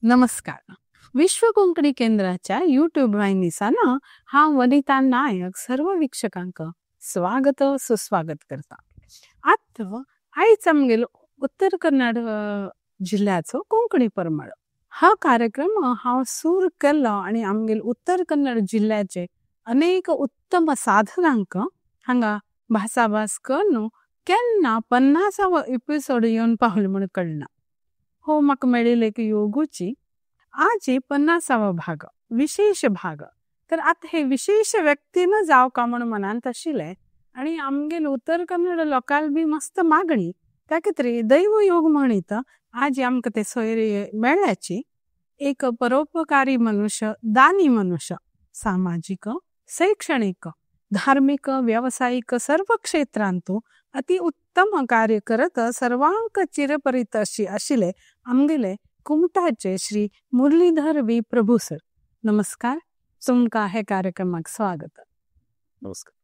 नमस्कार. विश्व कोंकणी केंद्राच्या यूट्यूब वाहिनीसान हांव वनिता नायक सर्व वीक्षकांक स्वागत सुस्वागत करता. आतां आयज आमगेलो उत्तर कन्नड जिल्ह्याचो कोंकणी परमळ हा कार्यक्रम हांव सुरू केलो आनी आमगेल उत्तर कन्नड जिल्ह्याचे अनेक उत्तम साधकांक हांगा भासाभास करून केन्ना 50वो एपिसोड येवन पावले म्हूण कळना. हो म्हाका मेळिल्ले एक योगूची आज 50वो भाग विशेष भाग. तर आतां हे विशेष व्यक्तीन जावं का म्हूण मनांत आशिल्लें आनी आमगेल उत्तर कन्नड लोकांक बी मस्त मागणी त्या खातीर दैव योग म्हणीत आज आमकां ते सोयरे मेळ्ळ्याची. एक परोपकारी मनुष्य, दानी मनुष्य, सामाजीक, शैक्षणिक, धार्मिक, व्यावसायिक सर्व क्षेत्रांतु अति उत्तम कार्य करत सर्वांक चिरपरित अशी आशिल्ले आमगेले कुमटाचे श्री मुरलीधर वी प्रभू सर. नमस्कार, तुमकां हे कार्यक्रमाक स्वागत. नमस्कार.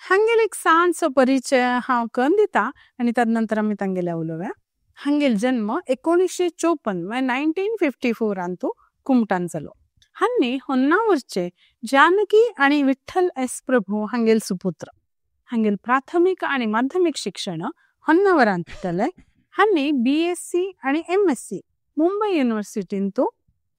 हांगेल एक ल्हानसो परिचय हांव करून दिता आनी तदनंतर आमी तांगेल्या उलोवया. हांगेल जन्म 1954 म्हळ्यार 1954 कुमटान जालो. हांणी होन्नावरचे जानकी आनी विठ्ठल एस प्रभू हांगेल सुपुत्र. हांगेल प्राथमीक आनी माध्यमीक शिक्षण होन्नावरांत जालें. हांणी BSc आनी MSc Mumbai युनिव्हर्सिटींतू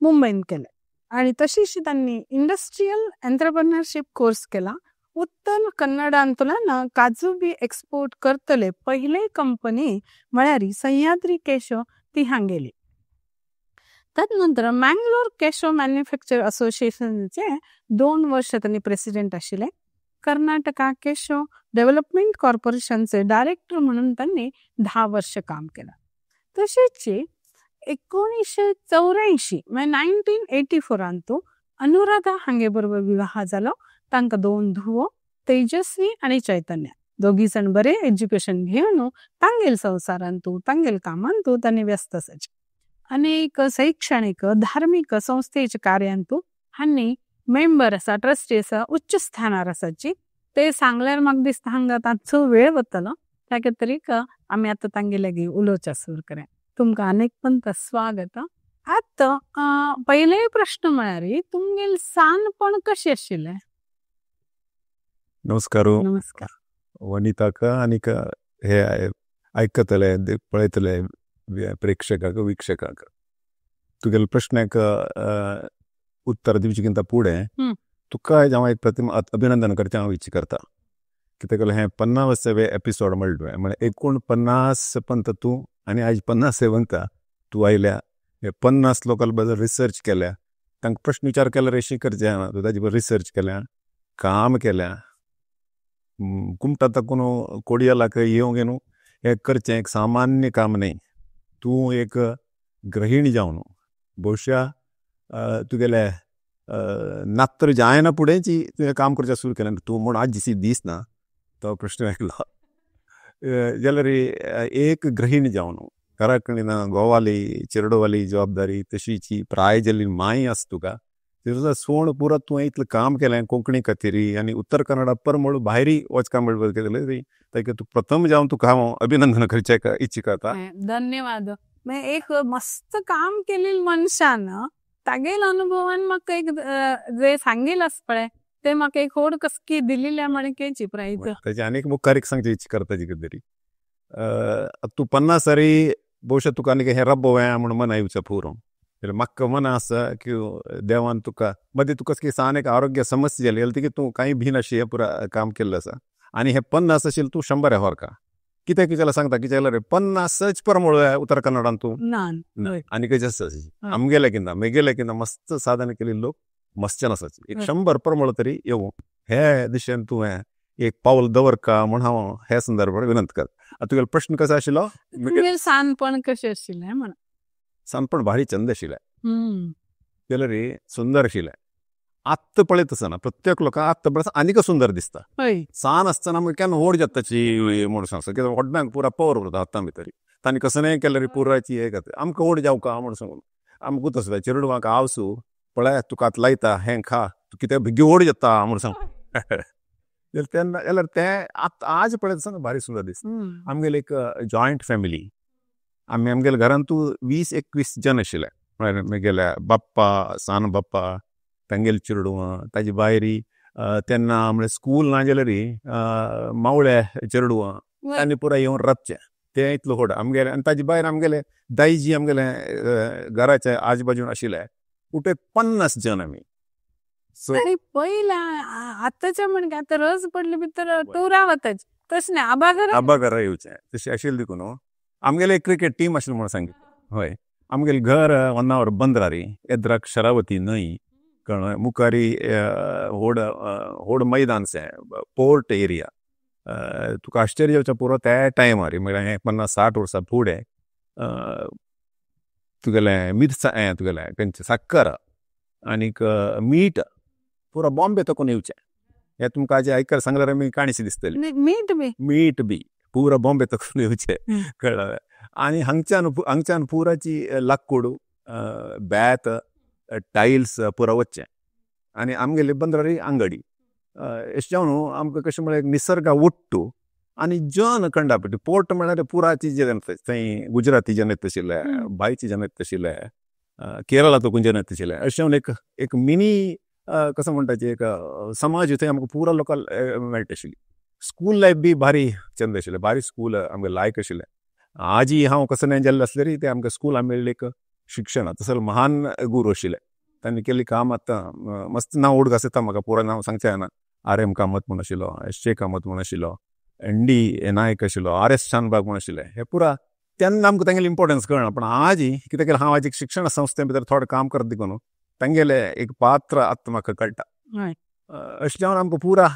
मुंबयन केलें आनी तशीच तांणी इंडस्ट्रियल एंटरप्रेन्योरशीप कोर्स केला. उत्तर कन्नडांतल्यान काजू बी एक्सपोर्ट करतले पहिले कंपनी म्हळ्यार सह्याद्री केशव ती हांगेली. तदनंतर मँगलोर केशव मॅन्युफॅक्चर असोसिएशनचे 2 वर्ष तांणी प्रेसिडेंट आशिल्ले. कर्नाटका केशव डेव्हलपमेंट कॉर्पोरेशनचे डायरेक्टर म्हणून तांणी 10 वर्ष काम केलं. तशेंच 1984 म्हळ्यार 1984 अनुराधा हांगे बरोबर विवाह जालो. तांकां 2 धुवो, तेजस्वी आनी चैतन्य. दोगी जाण बरे एज्युकेशन घेवन तांगेल संवसारांतू तांगेल कामांतू तांणी व्यस्त आसाचे. अनेक शैक्षणिक धार्मिक संस्थेच्या कार्यांतू हांणी मेंबर आसा, ट्रस्टी आसा, उच्च स्थानार आसाची. ते सांगल्यार म्हाका दिसता हांगा तांचो वेळ वतलो, त्या खातीर आमी आतां तांगे लागीं उलोवचें सुरू करया. तुमकां अनेक पंत स्वागत. आतां पयले प्रश्न म्हळ्यार तुमगेल सानपण कशें आशिल्लें? नमस्कार. नमस्कार. वनिताक आनीक हे आयकतले पळयतले प्रेक्षकाक वीक्षकाक तुगेले प्रश्नाक उत्तर दिवचे किंता फुडें तुका हांव एक प्रथम अभिनंदन करचें हांव इच्छा करता. कित्याक हें 50वे एपिसोड म्हणलें तुवें, म्हळ्यार 49 पंत तूं आनी आयज 50 वंता तूं आयल्या. हे 50 लोकां बद्दल रिसर्च केल्या, तांकां प्रश्न विचार केल्यार अशी करचें ना, तूं ताजे बद्दल रिसर्च केल्या, काम केल्या. कुमटा ताकून कोडियालाक येवंक न्हू हें करचें एक सामान्य काम न्हय. तूं एक गृहिणी जावन बहुशा तुगेले नात्र जायना फुडेंची तुवें काम करचें सुरू केलें. तूं म्हूण आज दिसी दीस ना तो प्रश्न आयलो जाल्यार एक गृहिणी जावन घरा कडेन घोवाली चेरडोवाली जबाबदारी तशीची प्राय जाल्ली माय आसा तुका, तेजो सोण पुरो तुवें इतलें काम केलें कोंकणी खातीर आनी उत्तर कन्नडा परमळ भायरी वचका म्हळ्यार केलें, ताका तूं प्रथम जावन तुका हांव अभिनंदन करचें इच्छा करता. धन्यवाद. एक मस्त काम केलें मनशान तागेल अनुभवान म्हाका एक जे सांगेल आसा पळय ते म्हाका एक होड कसकी दिलेल्या म्हणकेची प्रायत. ताजे आनीक मुखार एक सांगची इच्छा करता जी कितें तरी. तूं 50 सारी बहुशा तुका आनीक हें रब्बो म्हूण मना येवचें पुरो. जाल्यार म्हाका मना आसा की देवान तुका मदीं तुका कसली सान एक आरोग्य समस्या जाली जाल्यार तूं कांय भिनाशी हें पुरा काम केल्लें आसा. आनी हे 50 आशिल्लें तूं 100 व्हरका. कित्याक कितें जाल्यार सांगता कितें जाल्यार 50च परमळ उत्तर कन्नडान तूं ना आनी खंयच आसा आमगेले किंदा मेगेले किंदा मस्त साधन केल्ले लोक मस्तच्यान आसाचे. एक 100 परमळ तरी येवं हे दिशेन तुवें एक पावल दवरका म्हूण हांव हे संदर्भात विनंती करता. आतां तुगेलो प्रश्न कसो आशिल्लो? तुगेलें सानपण कशें आशिल्लें म्हण. सानपण भारी चंद आशिल्लें, जाल्यार सुंदर आशिल्लें. आत्तां पळयत आसतना प्रत्येक लोकांक आत्तां पळयत आनीक सुंदर दिसता. सान आसतना मागीर केन्ना व्हड जाता ताची म्हूण सांग, कित्याक व्हडल्यांक पुरा पवर उरता हातां भितर, तांणी कसलेंय केल्यार पुराची हें जाता. आमकां व्हड जावका म्हूण सांगून आमकां आसता चेडवांक आवसू पळय तुका आतां लायता हें खा तूं कितें बेगीन व्हड जाता म्हूण सांग. जाल्यार तेन्ना जाल्यार तें आतां आज पळयत आसतना भारी सुंदर दिसता. आमगेली एक जॉयंट फॅमिली, आमी आमगेल्या घरांत 20-21 जण आशिल्ले. म्हळ्यार म्हगेल्या बाप्पा सान बाप्पा तांगेले चेडवां ताजे भायरी तेन्ना म्हळ्यार स्कूल ना जाल्यार मावळे चेडवां तांणी पुराय येवन राबचें तें इतलो व्हड आमगेलें. आनी ताजे भायर आमगेले दायजी आमगेले घराच्या आजूबाजून आशिल्ले कुठे 50 जण आमी. आनी पयला आतांच्या म्हणजे आतां रज पडली भितर टुरा वताची तशें न्ही, आबा घरा आबा घरा येवचें तशें आशिल्लें देखून न्हू आमगेले क्रिकेट टीम आशिल्ली म्हणून सांगितलें. हय, आमगेलें घर होन्नावर बंदरारी एद्राक शरावती न्हंय कळ्ळें, मुखारी व्हड व्हड मैदान शें पोर्ट एरिया. तुका आश्चर्य जावचें पुरो त्या टायमार म्हळ्यार हें 50-60 वर्सां फुडें तुगेलें मिरसां हें तुगेलें खंयचें साकर आनीक मीठ पुरो बॉम्बे तकून येवचें. हें तुमकां आजी आयकल सांगल्यार आमी काणीशी दिसतली. मीठ बी मीठ बी पुरो बॉम्बे तकून येवचें कळ्ळें. आनी हांगच्यान हांगच्यान पुराची लाकूड बेत टायल्स पुरो वचचें. आनी आमगेले बंदरारी आंगडी अशें जावन आमकां कशें म्हळ्यार निसर्गा ಒಟ್ಟು आनी जन कंडापटी पोर्ट म्हळ्यार पुराची जन थंय गुजराती जन येत आशिल्ले, भायचे जन येत आशिल्ले, केरळा तकून जन येत आशिल्ले. अशें जावन एक एक मिनी कसो म्हणटाचे एक समाज थंय आमकां पुरा लोकां मेळटा आशिल्ली. स्कूल लायफ बी भारी चंद आशिल्लें, भारी स्कूल आमकां लायक आशिल्लें. आजी हांव कसो न्हय जाल्लें आसलें तरी तें आमकां स्कुलान मेळ्ळें एक शिक्षण. तसो महान गुरू आशिल्ले, तांणी केल्लें काम आतां मस्त नांव उडगास येता म्हाका, पुरो नांव सांगचें जायना. आर.एम. कामत म्हूण आशिल्लो, एस.जे. कामत म्हूण आशिल्लो, एन.डी. नायक आशिल्लो, आर.एस. शानबाग म्हूण आशिल्ले. हे पुरा तेन्ना आमकां तांगेलें इम्पोर्टन्स कळना, पूण आजी कित्याक हांव आज एक शिक्षण संस्थे भितर थोडें काम करता देखून तांगेलें एक पात्र आतां म्हाका कळटा. अशें जावन आमकां पुरा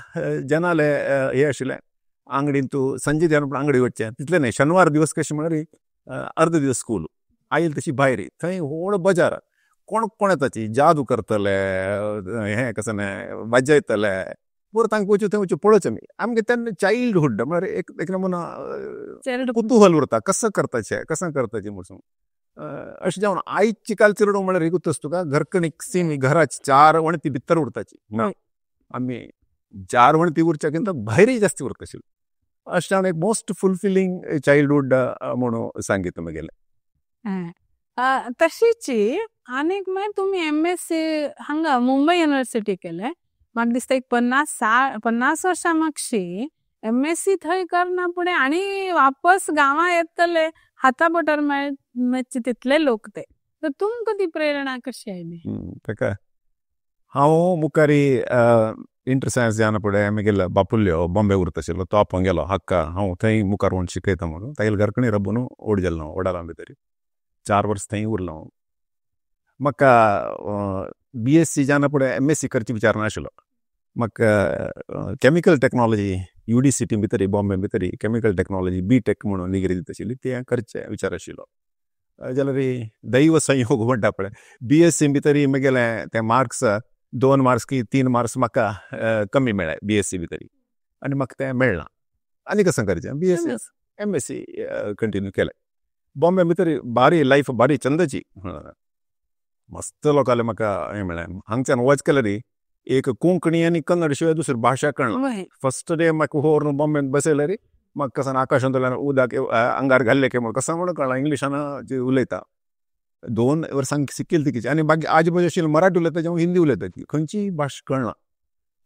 जनाले हें आशिल्लें. आंगडीन तूं संजे ध्यान आंगडी वचचें तितलें न्हय, शनिवार दिवस कशें म्हळ्यार अर्द दिवस स्कूल आयल तशी भायर थंय व्हड बजार, कोण कोण येताची जादू करतले हें कसं न्हय वाजयतले पुरो तांकां वचून थंय वचून पळोवचें आमी. आमगें तेन्ना चायल्डहूड म्हळ्यार एक एक नमुना कुतूहल उरता, कसं करताचें कसं करताचें म्हणून. अशें जावन आयची काल चेडूं म्हळ्यार एकूच तुका घरकणीक सीम घराची 4 वणती भितर उरताची ना, आमी 4 वणती उरच्या किंत भायरय जास्ती उरता आशिल्लें. अशें जावन एक मोस्ट फुलफिलींग चायल्डहूड म्हणून सांगितलें म्हगेलें. तशीच आनीक मागीर तुमी एम.एस.सी हांगा मुंबय युनिवर्सिटी केलें. म्हाका दिसता एक 50 वर्सां मागशी एम.एस.सी थंय करना फुडें आनी वापस गांवां येतले हाता बोटार मेळचे तितले लोक ते, तर तुमकां ती प्रेरणा कशी आयली? ताका हांव मुखारी इंटर सायन्स जावन फुडें म्हगेलो बापुल्यो बॉम्बे उरता आशिल्लो, तो आपोवंक गेलो हक्का हांव थंय मुखार वचून शिकयता म्हणून. तागेल्या घरकणी रबून व्हड जालो हांव, वडाला भितर 4 वर्सां थंय उरलो हांव. म्हाका बी.एस.सी जावन फुडें एम.एस.सी करचे विचार नाशिल्लो. म्हाका केमिकल टेक्नॉलॉजी यू.डी.सी.टी भितर बॉम्बे भितर केमिकल टेक्नॉलॉजी बी.टेक म्हणून डिग्री दिता आशिल्ली तें करचें विचार आशिल्लो. जाल्यार दैव संयोग म्हणटा पळय, बी.एस.सी भितर म्हगेलें तें मार्क्स 2 मार्क्स की 3 मार्क्स म्हाका कमी मेळ्ळे बी.एस.सी भितर आनी म्हाका तें मेळना. आनी कसं करचें, बी.एस.सी एम.एस.सी कंटिन्यू केलें. बॉम्बे भितर भारी लायफ भारी चंदाची, मस्त लोकांले म्हाका हें मेळ्ळें. हांगच्यान वच केल्यार एक कोंकणी आनी कन्नड शिवाय दुसरी भाशा कळना. फर्स्ट डे म्हाका व्हरून बॉम्बेन बसयल्यार म्हाका कसं आकाशांतल्यान उदक आंगार घाल्लें काय म्हणून कसं म्हणून कळना, इंग्लिशान जी उलयता. 2 वर्सां शिकिल्ली तिकीची आनी बाकी आजूबाजू आशिल्ले मराठी उलयता जावं हिंदी उलयता, खंयचीय भाशा कळना.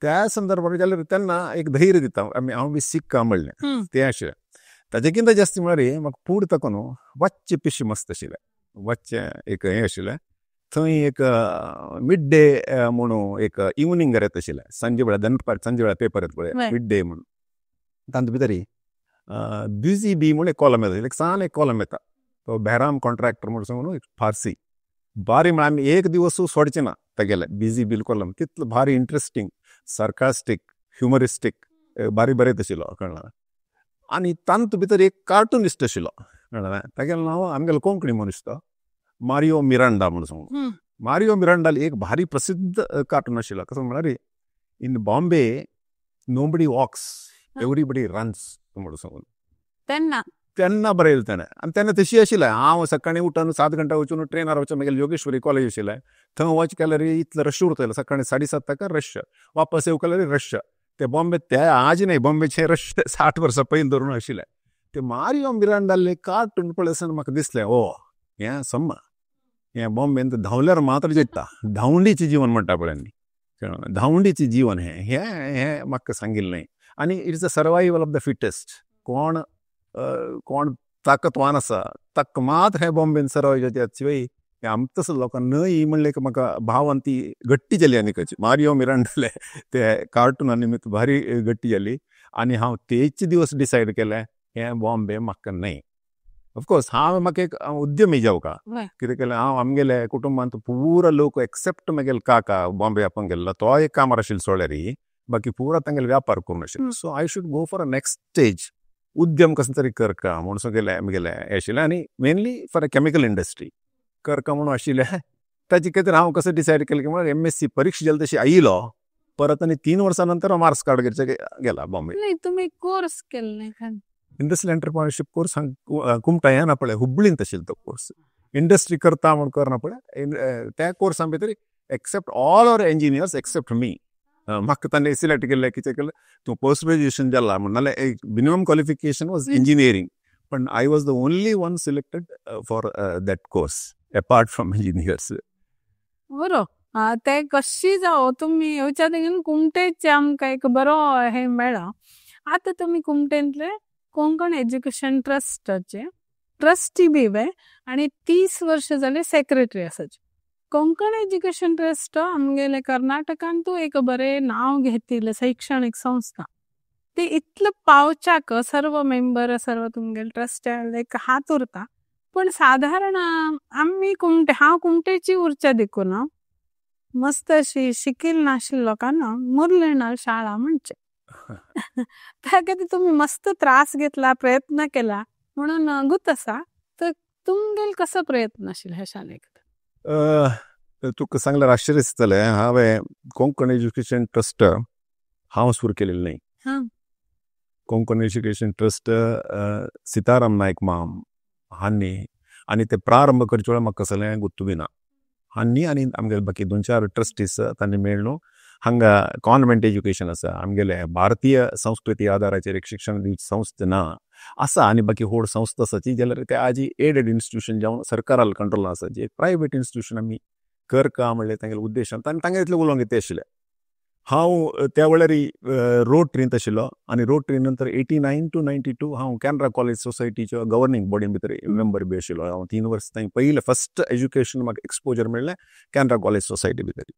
त्या संदर्भार जाल्यार तेन्ना एक धैर्य दिता आमी, हांव बी शिक्का म्हणलें तें आशिल्लें. ताजे कितें जास्ती म्हळ्यार म्हाका फूड तकून वाचचें पिशें मस्त आशिल्लें, वाचचें एक हें आशिल्लें. थंय एक मिड डे म्हणून एक इवनींग येता आशिल्लें, सांजे वेळार दनपार सांजे वेळार पेपर येता पळय मिड डे म्हणून. तातूंत भितर बिजी बी म्हणून एक कॉलम येता, एक सान एक कॉलम येता, तो बेहराम कॉन्ट्रॅक्टर म्हणून सांगून एक फारसी भारी म्हळ्यार आमी एक दिवस सोडचे ना तागेले बिजी बील कॉलम, तितलो भारी इंट्रस्टींग सार्कास्टीक ह्युमरिस्टीक भारी बरयत आशिल्लो कळ्ळें. आनी तातूंत भितर एक कार्टुनिस्ट आशिल्लो कळ्ळें, तागेलें नांव आमगेलो कोंकणी मनीस तो मारियो मिरांडा म्हणून सांगून. मारियो मिरांडाले एक भारी प्रसिद्ध कार्टून आशिल्लो, कसो म्हळ्यार in Bombay nobody walks everybody runs म्हणून सांगून. तेन्ना तेन्ना बरयलें तेणें. आनी तेन्ना तशी आशिल्लें, हांव सकाळीं उठून 7 घंटा वचून ट्रेनार वचून मागीर योगेश्वरी कॉलेज आशिल्लें, थंय वच केल्यार इतलो रश उरतलो, सकाळीं 7:30 ताका रश, वापस येवं केल्यार रश. ते बॉम्बे ते आज न्हय, बॉम्बेचे रश 60 वर्सां पयलीं धरून आशिल्लें. ते मारियो मिरांडाले कार्टून पळयतना म्हाका दिसलें ओ हें सम. हें बॉम्बेंत धांवल्यार मात्र जित्ता, धांवडीचें जीवन म्हणटा पळय न्ही, धांवडीचें जीवन हें हें हें म्हाका सांगिल्लें. आनी it is a survival of the fittest. कोण कोण ताकतवान आसा ताका मात्र हें बॉम्बेन सर्वायव जाता. आम तसो लोकांक न्हय म्हणलें की म्हाका भावान ती गट्टी जाली. आनी खंयची मारियो मिरांडाले ते कार्टुना निमित्त भारी गट्टी जाली आनी हांव तेच दिवस डिसायड केलें हें बॉम्बे म्हाका न्हय. ऑफकोर्स हांव म्हाका एक उद्यमी जावका कितें केलें हांव आमगेले कुटुंबांत पुरा लोक एक्सेप्ट म्हगेले काका बॉम्बे आपण गेल्लो तो एक कामार आशिल्लो सोळ्यारी, बाकी पुरा तांगेले व्यापार करून आशिल्लो. So I should go for a next stage, उद्यम कसो तरी करका म्हूण सगळें म्हगेलें हें आशिल्लें. आनी mainly for a chemical industry करका म्हणून आशिल्लें. ताचे खातीर हांव कसो डिसायड केलें की म्हळ्यार MSc परीक्षा जाली तशी आयलो परत आनी 3 वर्सां नंतर हांव मार्क्स कार्ड घेवचे गेला बॉम्बे. नाही तुमी कोर्स केले नाही का? इंडस्ट्रियल एंटरप्रेन्योरशीप कोर्स कुमटा हें ना पळय, हुबळींत आशिल्लो तो कोर्स. इंडस्ट्री करता म्हूण करना पळय त्या कोर्सां भितर except all our engineers except me म्हाका तांणी सिलेक्ट केल्लें. कितें केलें तूं पोस्ट ग्रेज्युएशन जाला म्हूण, नाल्यार एक मिनिमम क्वॉलिफिकेशन वॉज इंजिनियरींग, पण I was the only one selected for that course apart from engineers. बरो ते कशी जावं तुमी येवच्या तेगेन कुमटेचे आमकां एक बरो हें मेळ्ळा. आतां तुमी कुमटेंतले कोंकण एज्युकेशन ट्रस्टाचे ट्रस्टी बी वे आनी 30 वर्ष जाले सेक्रेटरी आसाचे. कोंकण एज्युकेशन ट्रस्ट आमगेले कर्नाटकांतू एक बरे नाव घेतिल्ले शैक्षणिक संस्था. ते इतले पावचाक सर्व मेंबर सर्व तुमगेले ट्रस्ट एक हात उरता, पण साधारण आमी कुमटे हांव कुमटेची उरच्या देखून मस्त अशी शिकील नाशिल्ल्या लोकांना मुरलेणार शाळा म्हणचे त्या खातीर तुमी मस्त त्रास घेतला, प्रयत्न केला म्हणून गुत आसा. तर तुमगेल कसो प्रयत्न आशिल्लो ह्या शाळेक? तुका सांगल्यार आश्चर्य दिसतलें, हांवें कोंकण एज्युकेशन ट्रस्ट हांव सुरू केलेलें न्हय. कोंकण एज्युकेशन ट्रस्ट सीताराम नायक माम हांणी आनी ते प्रारंभ करचे वेळार म्हाका कसलें गुत्तू बी ना. हांणी आनी आमगेले बाकी 2-4 ट्रस्टीस तांणी मेळ्ळो हांगा कॉन्वेंट एज्युकेशन आसा, आमगेले भारतीय संस्कृती आदाराचेर एक शिक्षण दिवची संस्था ना आसा आनी बाकी व्हड संस्था आसा ती जाल्यार ते आजी एडेड इन्स्टिट्यूशन जावन सरकाराल कंट्रोल आसा, जी एक प्रायवेट इन्स्टिट्यूशन आमी करका म्हणलें तांगेले उद्देशान आनी तांगेले इतलें उलोवंक येता आशिल्लें. हांव त्या वेळार रोटरींत आशिल्लो आनी रोटरी नंतर 89 to 92 हांव कॅनरा कॉलेज सोसायटीच्या गव्हर्निंग बॉडी भितर मेंबर बी आशिल्लो. हांव 3 वर्सां थंय पयलें फस्ट एज्युकेशन म्हाका एक्सपोजर मेळ्ळें कॅनरा कॉलेज सोसायटी भितर.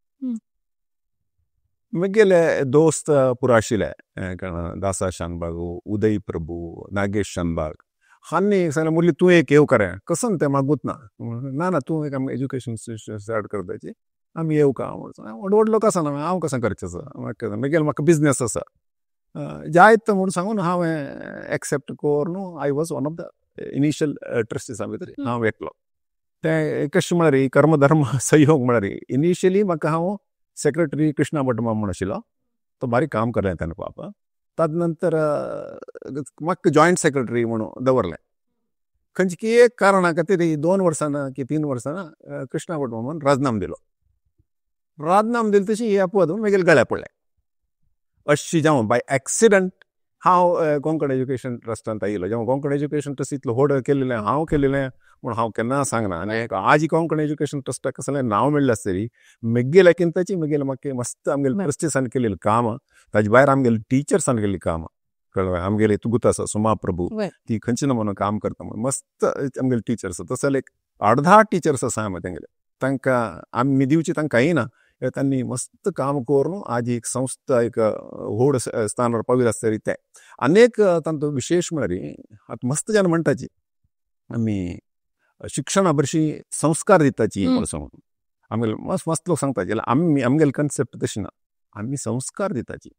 म्हगेले दोस्त पुरो आशिल्ले दासा शानबाग, उदय प्रभू, नागेश शानबाग हांणी सांगलें मुरली तूं एक येवकार कसो तें म्हाका गुत ना, ना ना तूं एक आमकां एज्युकेशन स्टार्ट करपाची आमी येवका व्हड व्हड लोक आसा ना हांव कसो करचें आसा, मागीर म्हाका बिजनेस आसा जायत म्हूण सांगून हांवें एक्सेप्ट करून I was one of the initial ट्रस्टिसां भितर हांव एकलो. तें कशें म्हळ्यार कर्मधर्म सहयोग म्हळ्यार इनिशियली म्हाका हांव सेक्रेटरी कृष्णा भट माम म्हूण आशिल्लो, तो बारीक काम करलें ताणें पाप. ताजे नंतर म्हाका जॉयंट सेक्रेटरी म्हणून दवरलें. खंयचे की एक कारणा खातीर 2 वर्सां की 3 वर्सां कृष्णा भट मामान राजीनामो दिलो. राजीनामो दिलो तशी हे अपवाद म्हगेले गळ्या पडलें. अशी जावं बाय एक्सिडंट हांव कोंकण एज्युकेशन ट्रस्टांत आयिल्लो. जेन्ना कोंकण एज्युकेशन ट्रस्ट इतलो व्हड केल्लें हांव केल्लें म्हूण हांव केन्ना सांगना. आनी आजी कोंकण एज्युकेशन ट्रस्टाक कसलें नांव मेळ्ळें आसतरी म्हगेल्या किंताची म्हगेलें म्हाका मस्त आमगेले ट्रस्टिसान केल्लें काम, ताजे भायर आमगेले टिचर्सान केल्लीं कामां कळ्ळें. आमगेले तुगूत आसा सुमा प्रभू, ती खंयचे नमुनो काम करता म्हूण मस्त आमगेले टिचर्स आसा. तसो एक 8-10 टिचर्स आसा आमी तेंगेले, तांकां आमी दिवची तांकां येना, तांणी मस्त काम करून आज एक संस्था एक व्हड स्थानार पाविल्ली आसतरी तें. आनी एक तांचो विशेश म्हळ्यार आतां मस्त जाण म्हणटाची आमी शिक्षणा भरशी संस्कार दिताची म्हूण सांगून आमगेले मस्त मस्त लोक सांगता, जाल्यार आमी आमगेले कन्सेप्ट तशें ना, आमी संस्कार दिताची.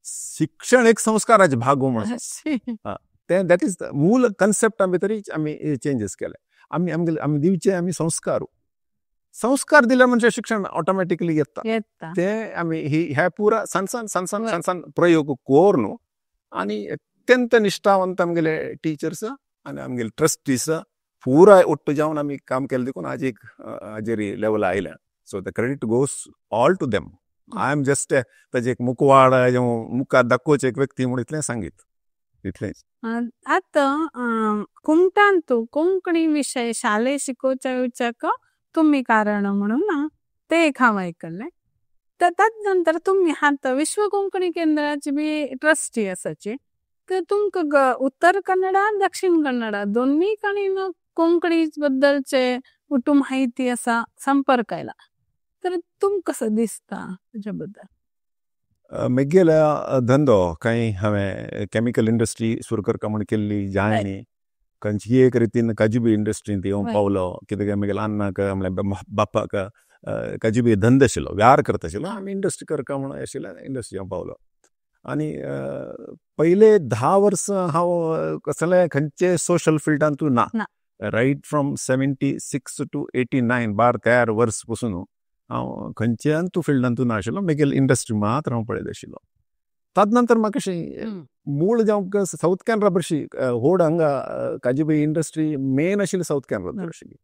शिक्षण एक संस्काराचे भाग म्हणून तें that is मूल कन्सेप्टा भितर आमी चेंजीस केले. आमी आमगेले आमी दिवचे आमी संस्कार, संस्कार दिल्यार म्हणजे शिक्षण ऑटोमॅटिकली येता. ते आमी ह्या पुरा सान सान सान सान सान सान प्रयोग करून आनी अत्यंत निश्ठावंत आमगेले टिचर्स आनी आमगेले ट्रस्टीस पुराय ಒಟ್ಟು जावन आमी काम केलें देखून आज एक हाजेर लेवल आयल्या. So the credit goes all to them. I am just ताजे एक मुखवाड मुखार दाखोवचें एक व्यक्ती म्हूण इतलें सांगीत इतलेंच. आतां कुमटांतू कोंकणी विशय शाले शिकोवच्या येवच्याक तुम्ही कारण म्हणून ना ते एक हांव आयकल्लें. तद नंतर तुम्ही आतां विश्व कोंकणी केंद्राची बी ट्रस्टी आसाची, तर तुमकां उत्तर कन्नडा, दक्षिण कन्नडा दोन्ही कडेन कोंकणी बद्दलचे कुटुंब माहिती असा संपर्क आयला, तर तुमकां कसो दिसता तेच्या बद्दल? म्हगेलो धंदो कांय हांवें केमिकल इंडस्ट्री सुरू करका म्हूण केल्ली जाय न्ही, खंयची एक रितीन काजू बी इंडस्ट्रींत येवंक पावलो. कित्याक म्हगेल्या अन्नाक म्हणल्यार बापाक काजू बी धंदो आशिल्लो, व्यार करता आशिल्लो, आमी इंडस्ट्री करका म्हूण आशिल्ले, इंडस्ट्री हांव पावलो. आनी पयले 10 वर्सां हांव कसले खंयचे सोशल फिल्डांतू ना. रायट फ्रॉम 76 टू 89 12-13 वर्स पसून हांव खंयच्यान तूं फिल्डांतू ना आशिल्लो, म्हगेली इंडस्ट्री मात्र हांव पळयत आशिल्लो. तद नंतर म्हाका अशें मूळ जावंक सावथ कॅनरा बशी व्हड हांगा काजीबाई इंडस्ट्री मेन आशिल्ली सावथ कॅनरा आशिल्ली,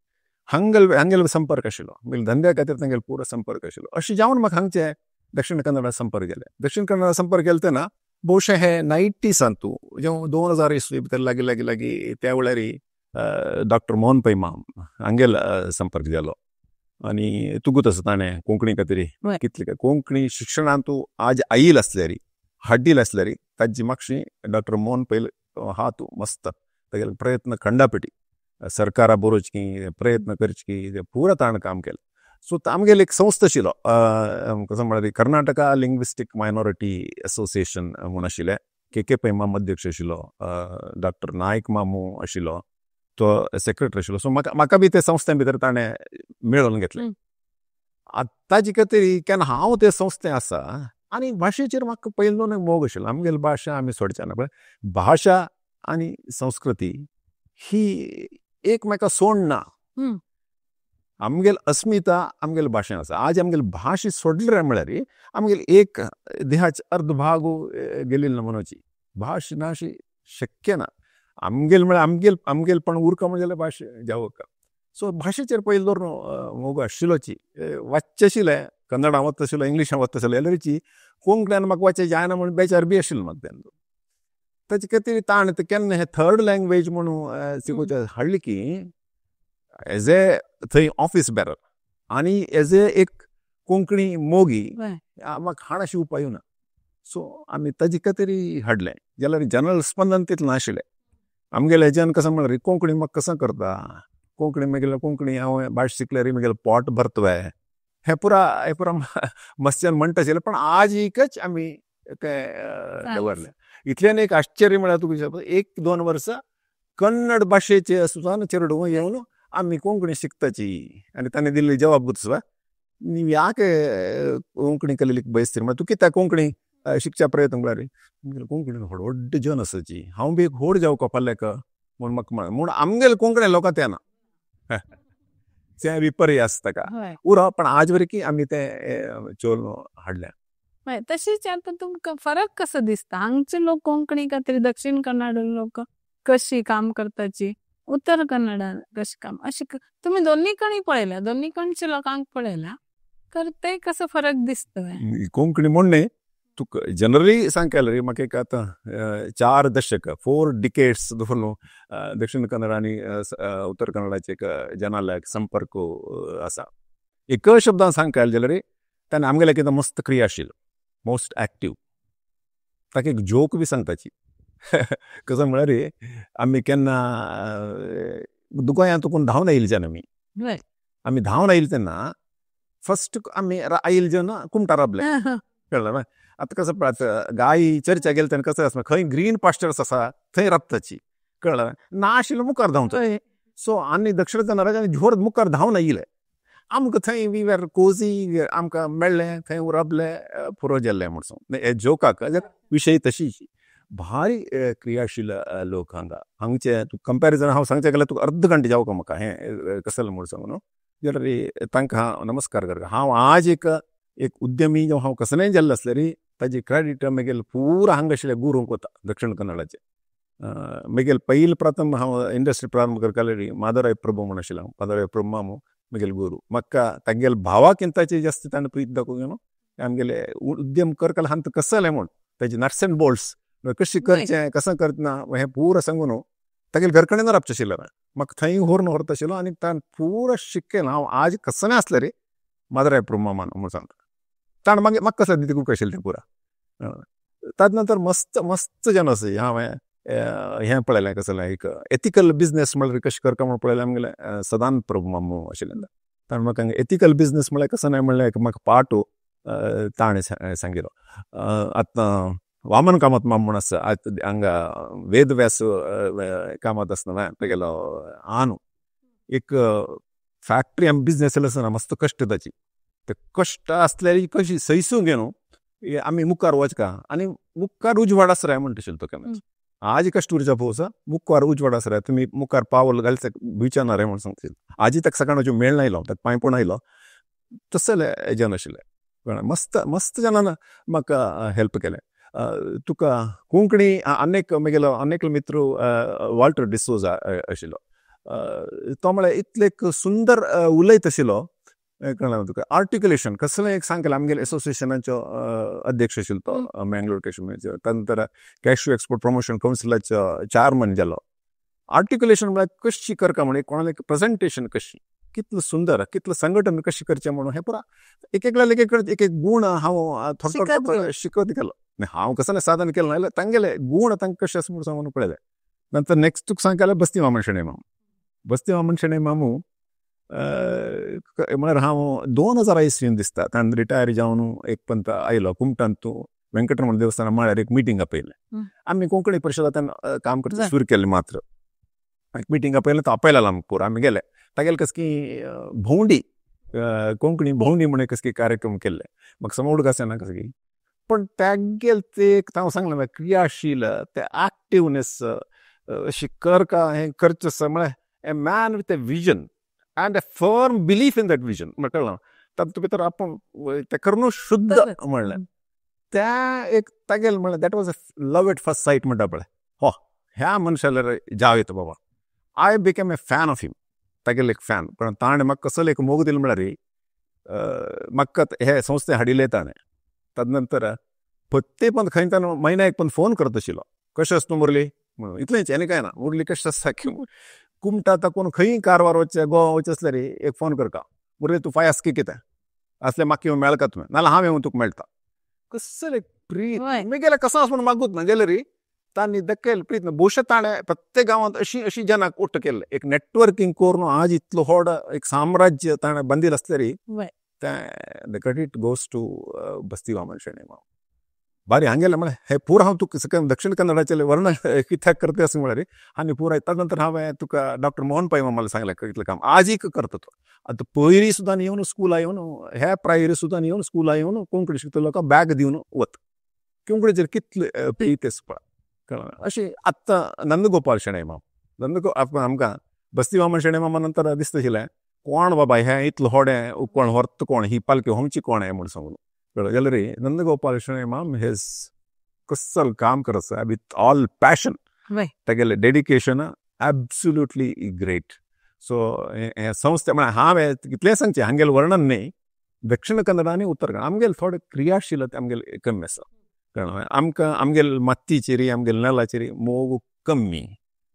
हांगेल हांगेलो संपर्क आशिल्लो, म्हगेल्या धंद्या खातीर तांगेलो पुरो संपर्क आशिल्लो. अशें जावन म्हाका हांगचे दक्षिण कन्नडा संपर्क जाले. दक्षिण कन्नडा संपर्क केले तेन्ना बहुशा हे 90सांतू जेव्हा 2000 इसवी भितर लागीं लागीं लागीं त्या वेळार डॉक्टर मोहन पै माम हांगेल संपर्क जालो. आनी तुगूत आसा ताणें कोंकणी खातीर कितले कोंकणी शिक्षणांतू आज आयल आसल्यारी हाडील आसल्यारी ताजी मातशी डॉक्टर मोहन पै हात मस्त तागेले प्रयत्न खंडापेटी सरकारा बरोवची प्रयत्न करची पुरा ताणें काम केलें. सो आमगेली एक संस्था आशिल्लो कसो म्हळ्यार कर्नाटका लिंग्विस्टीक मायनॉरिटी एसोसिएशन म्हूण आशिल्लें. के के पै माम अध्यक्ष आशिल्लो, डॉक्टर नायक मामू आशिल्लो, तो सेक्रेटरी आशिल्लो. सो म्हाका म्हाका बी ते संस्थे भितर ताणें मेळोवन घेतलें. आतां ताजे खातीर केन्ना हांव ते संस्थे आसा आनी भाशेचेर म्हाका पयलो मोग आशिल्लो. आमगेली भाशा आमी सोडचे ना, पण भाशा आनी संस्कृती ही एकमेका सोडना. आमगेली अस्मिता आमगेली भाशेन आसा. आज आमगेली भाशा सोडली म्हळ्यार आमगेली एक देहाचे अर्द भाग गेली ना म्हणोची, भाश ना अशी शक्य ना. आमगेल म्हळ्यार आमगेल आमगेलपण उरका म्हणजे भाश जावका. सो भाशेचेर पयलीं दवरून मोग आशिल्लोची, वाचचें आशिल्लें, कन्नडा वता आशिल्लो, इंग्लिशान वता आशिल्लो, जाल्यारची कोंकण्यान म्हाका वाचचें जायना म्हूण बेचार बी आशिल्लो म्हाका तेन्ना. ताचे खातीर ताण केन्ना हे थर्ड लँग्वेज म्हणून शिकोवचें हाडली की एज ए थंय ऑफिस बॅरर आनी एज ए एक कोंकणी मोगी म्हाका हाड अशी उपाय ना. सो आमी ताजे खातीर हाडलें. जाल्यार जनरल स्पंदन तितलें नाशिल्लें आमगेले हेज्यान. कसो म्हळ्यार कोंकणी म्हाका कसो करता, कोंकणी म्हगेले कोंकणी हांव भाश शिकल्यार म्हगेलें पोट भरतवे हें पुरा हें पुरा मस्त्यान म्हणटा आशिल्लें. पण आज एकच आमी तें दवरलें. इतल्यान एक आश्चर्य म्हळ्यार तुका 1-2 वर्सां कन्नड भाशेचे सुद्दां चेरडूं येवन आमी कोंकणी शिकताची आनी ताणें दिल्ली जवाब सुद्दां ನೀವು ಯಾಕೆ कोंकणी कलिलीक बयसतीर म्हळ्यार तूं कित्याक कोंकणी शिकच्या प्रयत्न म्हळ्यार कोंकणी व्हड व्हड जन आसाची, हांव बी एक व्हड जावका फाल्यां म्हूण म्हाका म्हूण आमगेले कोंकणी लोकां तें ना तें विपर्यास ताका उरो. पण आज वरकी आमी तें चोल हाडलें. तशीच आतां तुमकां फरक कसो दिसता हांगचे लोक कोंकणी खातीर दक्षिण कन्नड लोक कशी काम करताची, उत्तर कन्नडा कशी काम, अशें तुमी दोन्ही कडेन पळयल्या, दोन्ही कडच्या लोकांक पळयल्या, तर ते कसो फरक दिसता? कोंकणी म्हूण न्ही, तुका जनरली सांगता रे म्हाका एक आतां 4 दशक 4 डिकेड्स दवरून दक्षिण कन्नड आनी उत्तर कन्नडाचे एक जनालय संपर्क आसा. एक शब्दान सांगता जाल्यार ताणें आमगेले कितें मस्त क्रियाशील, मोस्ट एक्टीव. ताका एक जोक बी सांगताची कसो म्हळ्यार आमी केन्ना गोंयांत कोण धांवन आयिल्ले जेन्ना आमी आमी धांवन आयिल्ले तेन्ना फस्ट आमी आयिल्ले जेन्ना कुमटा राबले, कळ्ळें? आतां कसो पळय गायी चर्चा गेले तेन्ना कसो आसा, खंय ग्रीन पास्चर्स आसा थंय राबताची, कळ्ळें? ना आशिल्लें मुखार धांवता. सो आनी दक्षिण कन्नडाचे आनी झोर मुखार धांवन आयिल्ले आमकां थंय we were Kosi, आमकां मेळ्ळें थंय राबले पुरो जाल्लें म्हूण हे जोकाक विशय तशीच भारी क्रियाशील लोक हांगा हांगचे. तुका कंपॅरिजन हांव सांगचें गेल्यार तुका अर्द घंटे जावका म्हाका हें कसलें म्हूण सांगू न्हू. जाल्यार तांकां हांव नमस्कार करता. हांव आज एक एक उद्यमी जावं हांव कसलेंय जाल्लें आसल्यार ताजी क्रेडीट म्हगेले पुरा हांगा आशिल्ल्या गुरूंक वता दक्षिण कन्नडाचे. म्हगेले पयले प्रथम हांव इंडस्ट्री प्रारंभ करताले माधवराय प्रभू म्हूण आशिल्लो हांव, माधवराय प्रभू मामू म्हगेले गुरू. म्हाका तांगेले भावाकिंताचे जास्त ताणें प्रीत दाखोवन न्हू आमगेले उद्यम करतले हांत कसलें म्हूण ताजे नट्स एंड बोल्ट्स कशें करचें कसं करतना हें पुरा सांगून न्हू तागेले घरकडेन राबचें आशिल्लें. म्हाका थंय व्हरून व्हरता आशिल्लो आनी ताणें पुरो शिकयलें. हांव आज कसलें आसलें रे माद्राय प्रभु मामान म्हूण सांगता. ताणें मागीर म्हाका कसलें दिकूंक आशिल्लें तें पुरा. ताजे नंतर मस्त मस्त जन आसा. हांवें हें पळयलें कसलें एक एथिकल बिजनेस म्हळ्यार कशें करता म्हूण पळयलें आमगेलें सदानंद प्रभु मामू आशिल्लें. ताणें म्हाका एथिकल बिजनेस म्हळ्यार कसो न्हय म्हणलें एक म्हाका पार्ट ताणें सांगिल्लो. आतां वामन कामत माम म्हूण आसा हांगा वेदव्यास कामत आसता न्हय तेगेलो आनु एक फॅक्टरी आमी बिजनेस आसतना मस्त कश्ट ताची ते कश्ट आसल्यार कशी सैसूंक न्हू आमी मुखार वचका आनी मुखार उजवाड आसराय म्हणटा आशिल्लो तो केन्नाच. आज कश्ट उरच्या पोवसा मुखार उजवाड आसराय, तुमी मुखार पावल घालचे भिवचे ना रे म्हूण सांगता. आजी ताका सकाळचो मेळ आयलो, ताका पांय पडून आयलो. तसले जन आशिल्ले. मस्त मस्त जनान म्हाका हेल्प केलें. तुका कोंकणी आनेक म्हगेलो आनेक मित्र वॉल्टर डिसोजा आशिल्लो. तो म्हळ्यार इतले एक सुंदर उलयत आशिल्लो, कळ्ळें तुका, आर्टिकुलेशन कसलें एक सांगलें. आमगेले एसोसिएशनाचो अध्यक्ष आशिल्लो तो मँगलोर कॅश्यू, ताजे नंतर कॅश्यू एक्सपोर्ट प्रमोशन कावन्सिलाचो चॅरमन जालो. आर्टिकुलेशन म्हळ्यार कशी करता म्हण कोणालें प्रेजेंटेशन कशी कितलें सुंदर, कितलें संघटन कशें करचें म्हणून हें पुरा एक एकल्याक एक एक एक गूण हांव थोडो थोडो शिकत गेलो. हांव कसलें साधन केलें ना जाल्यार तांगेले गूण तांकां कशें आसा म्हूण सांगून पळयलें. नंतर नेक्स्ट तुका सांगता जाल्यार बस्ती वामन शणै मामू. बस्ती वामन शणै मामू म्हळ्यार हांव 2000 इसवीन दिसता ताणें रिटायर जावन एक पंत आयलो कुमटांत. तूं वेंकटरमण देवस्थाना म्हळ्यार एक मिटींग आपयलें. आमी कोंकणी परिशदांतल्यान काम करचें सुरू केलें मात्र. एक मिटींग आपयलें, तो आपयलेलो आमकां पुरो. आमी गेले. तागेले कसकी भोंवडी, कोंकणी भोंवडी म्हूण एक कसकी कार्यक्रम केल्ले. म्हाका सम उडगास येना कसकी, पण तागेले ते एक हांव सांगलें क्रियाशील ते एक्टिवनेस अशी करका हें करचें आसा म्हळ्यार a man with a vision and a firm belief in that vision म्हळ्यार कळ्ळें तातूंत भितर आपूण तें करून शुद्ध म्हणलें त्या एक तागेलें म्हणल्यार that was a love at first sight म्हणटा पळय, हो ह्या मनशाल्यार जाव येता बाबा. I became a fan of him. तागेलो एक फॅन. पण ताणें म्हाका कसलो एक मोग दिलो म्हळ्यार म्हाका हे संस्थे हाडिल्ले ताणें. ताजे नंतर प्रत्येक पण खंय ताणें म्हयन्याक एक पण फोन करत आशिल्लो, कशें आसा तूं मुरली म्हणून, इतलेंच आनी कांय ना. मुरली कशें आसा की कुमटा ताकून खंय कारवार वचचें गोवा वचचें आसल्यार एक फोन करता, मुरली तूं फाय आसा की कितें आसलें म्हाका येवन मेळका तुवें, नाजाल्यार हांव येवन तुका मेळटा. कसलें प्रीत म्हगेलें कसो आसा म्हूण मागूत ना जाल्यार तांणी दाखयलें प्रीत. भोवशा ताणें प्रत्येक गांवांत अशी अशी जनाक उट्ट केल्लें एक नेटवर्कींग करून आज इतलो व्हड एक साम्राज्य ताणें बांदिल्लें आसलें तें the credit goes to Basti Vaman Shenoi माम. बारी हांगेलें म्हळ्यार हें पुरो हांव तुका दक्षिण कन्नडाचें वर्णन कित्याक करता अशें म्हळ्यार आनी पुराय. ताजे नंतर हांवें तुका डॉक्टर मोहन पै मामालें सांगलें कितलें काम आजूय करता तो. आतां पयलीं सुद्दां येवन स्कुला येवन ह्या प्रायरी सुद्दां येवन स्कुला येवन कोंकणी शिकता लोकांक बॅग दिवन वता. कोंकणीचेर कितले प्रीत आसा पळय, कळ्ळें. अशें आतां नंदगोपाल शणै माम, नंदगो आमकां बस्ती वामन शणै मामा नंतर दिसता आशिल्लें कोण बाबा हें इतलें व्हडें कोण व्हरता कोण ही पालकी होमची कोण हें म्हूण सांगून कळ्ळें. जाल्यार नंदगोपाल शणै माम हेज कसल काम करत आसा विथ ऑल पॅशन, तागेलें डेडिकेशन एब्सोल्युटली ग्रेट. सो हे संस्थे म्हळ्यार हांवें कितलें सांगचें हांगेलें वर्णन न्ही. दक्षिण कन्नडा आनी उत्तर कन्नडा आमगेले थोडे क्रियाशीलता आमगेले कमी आसा, कळ्ळें. आमकां आमगेले मातयेचेर आमगेले नेलाचेर मोग कमी,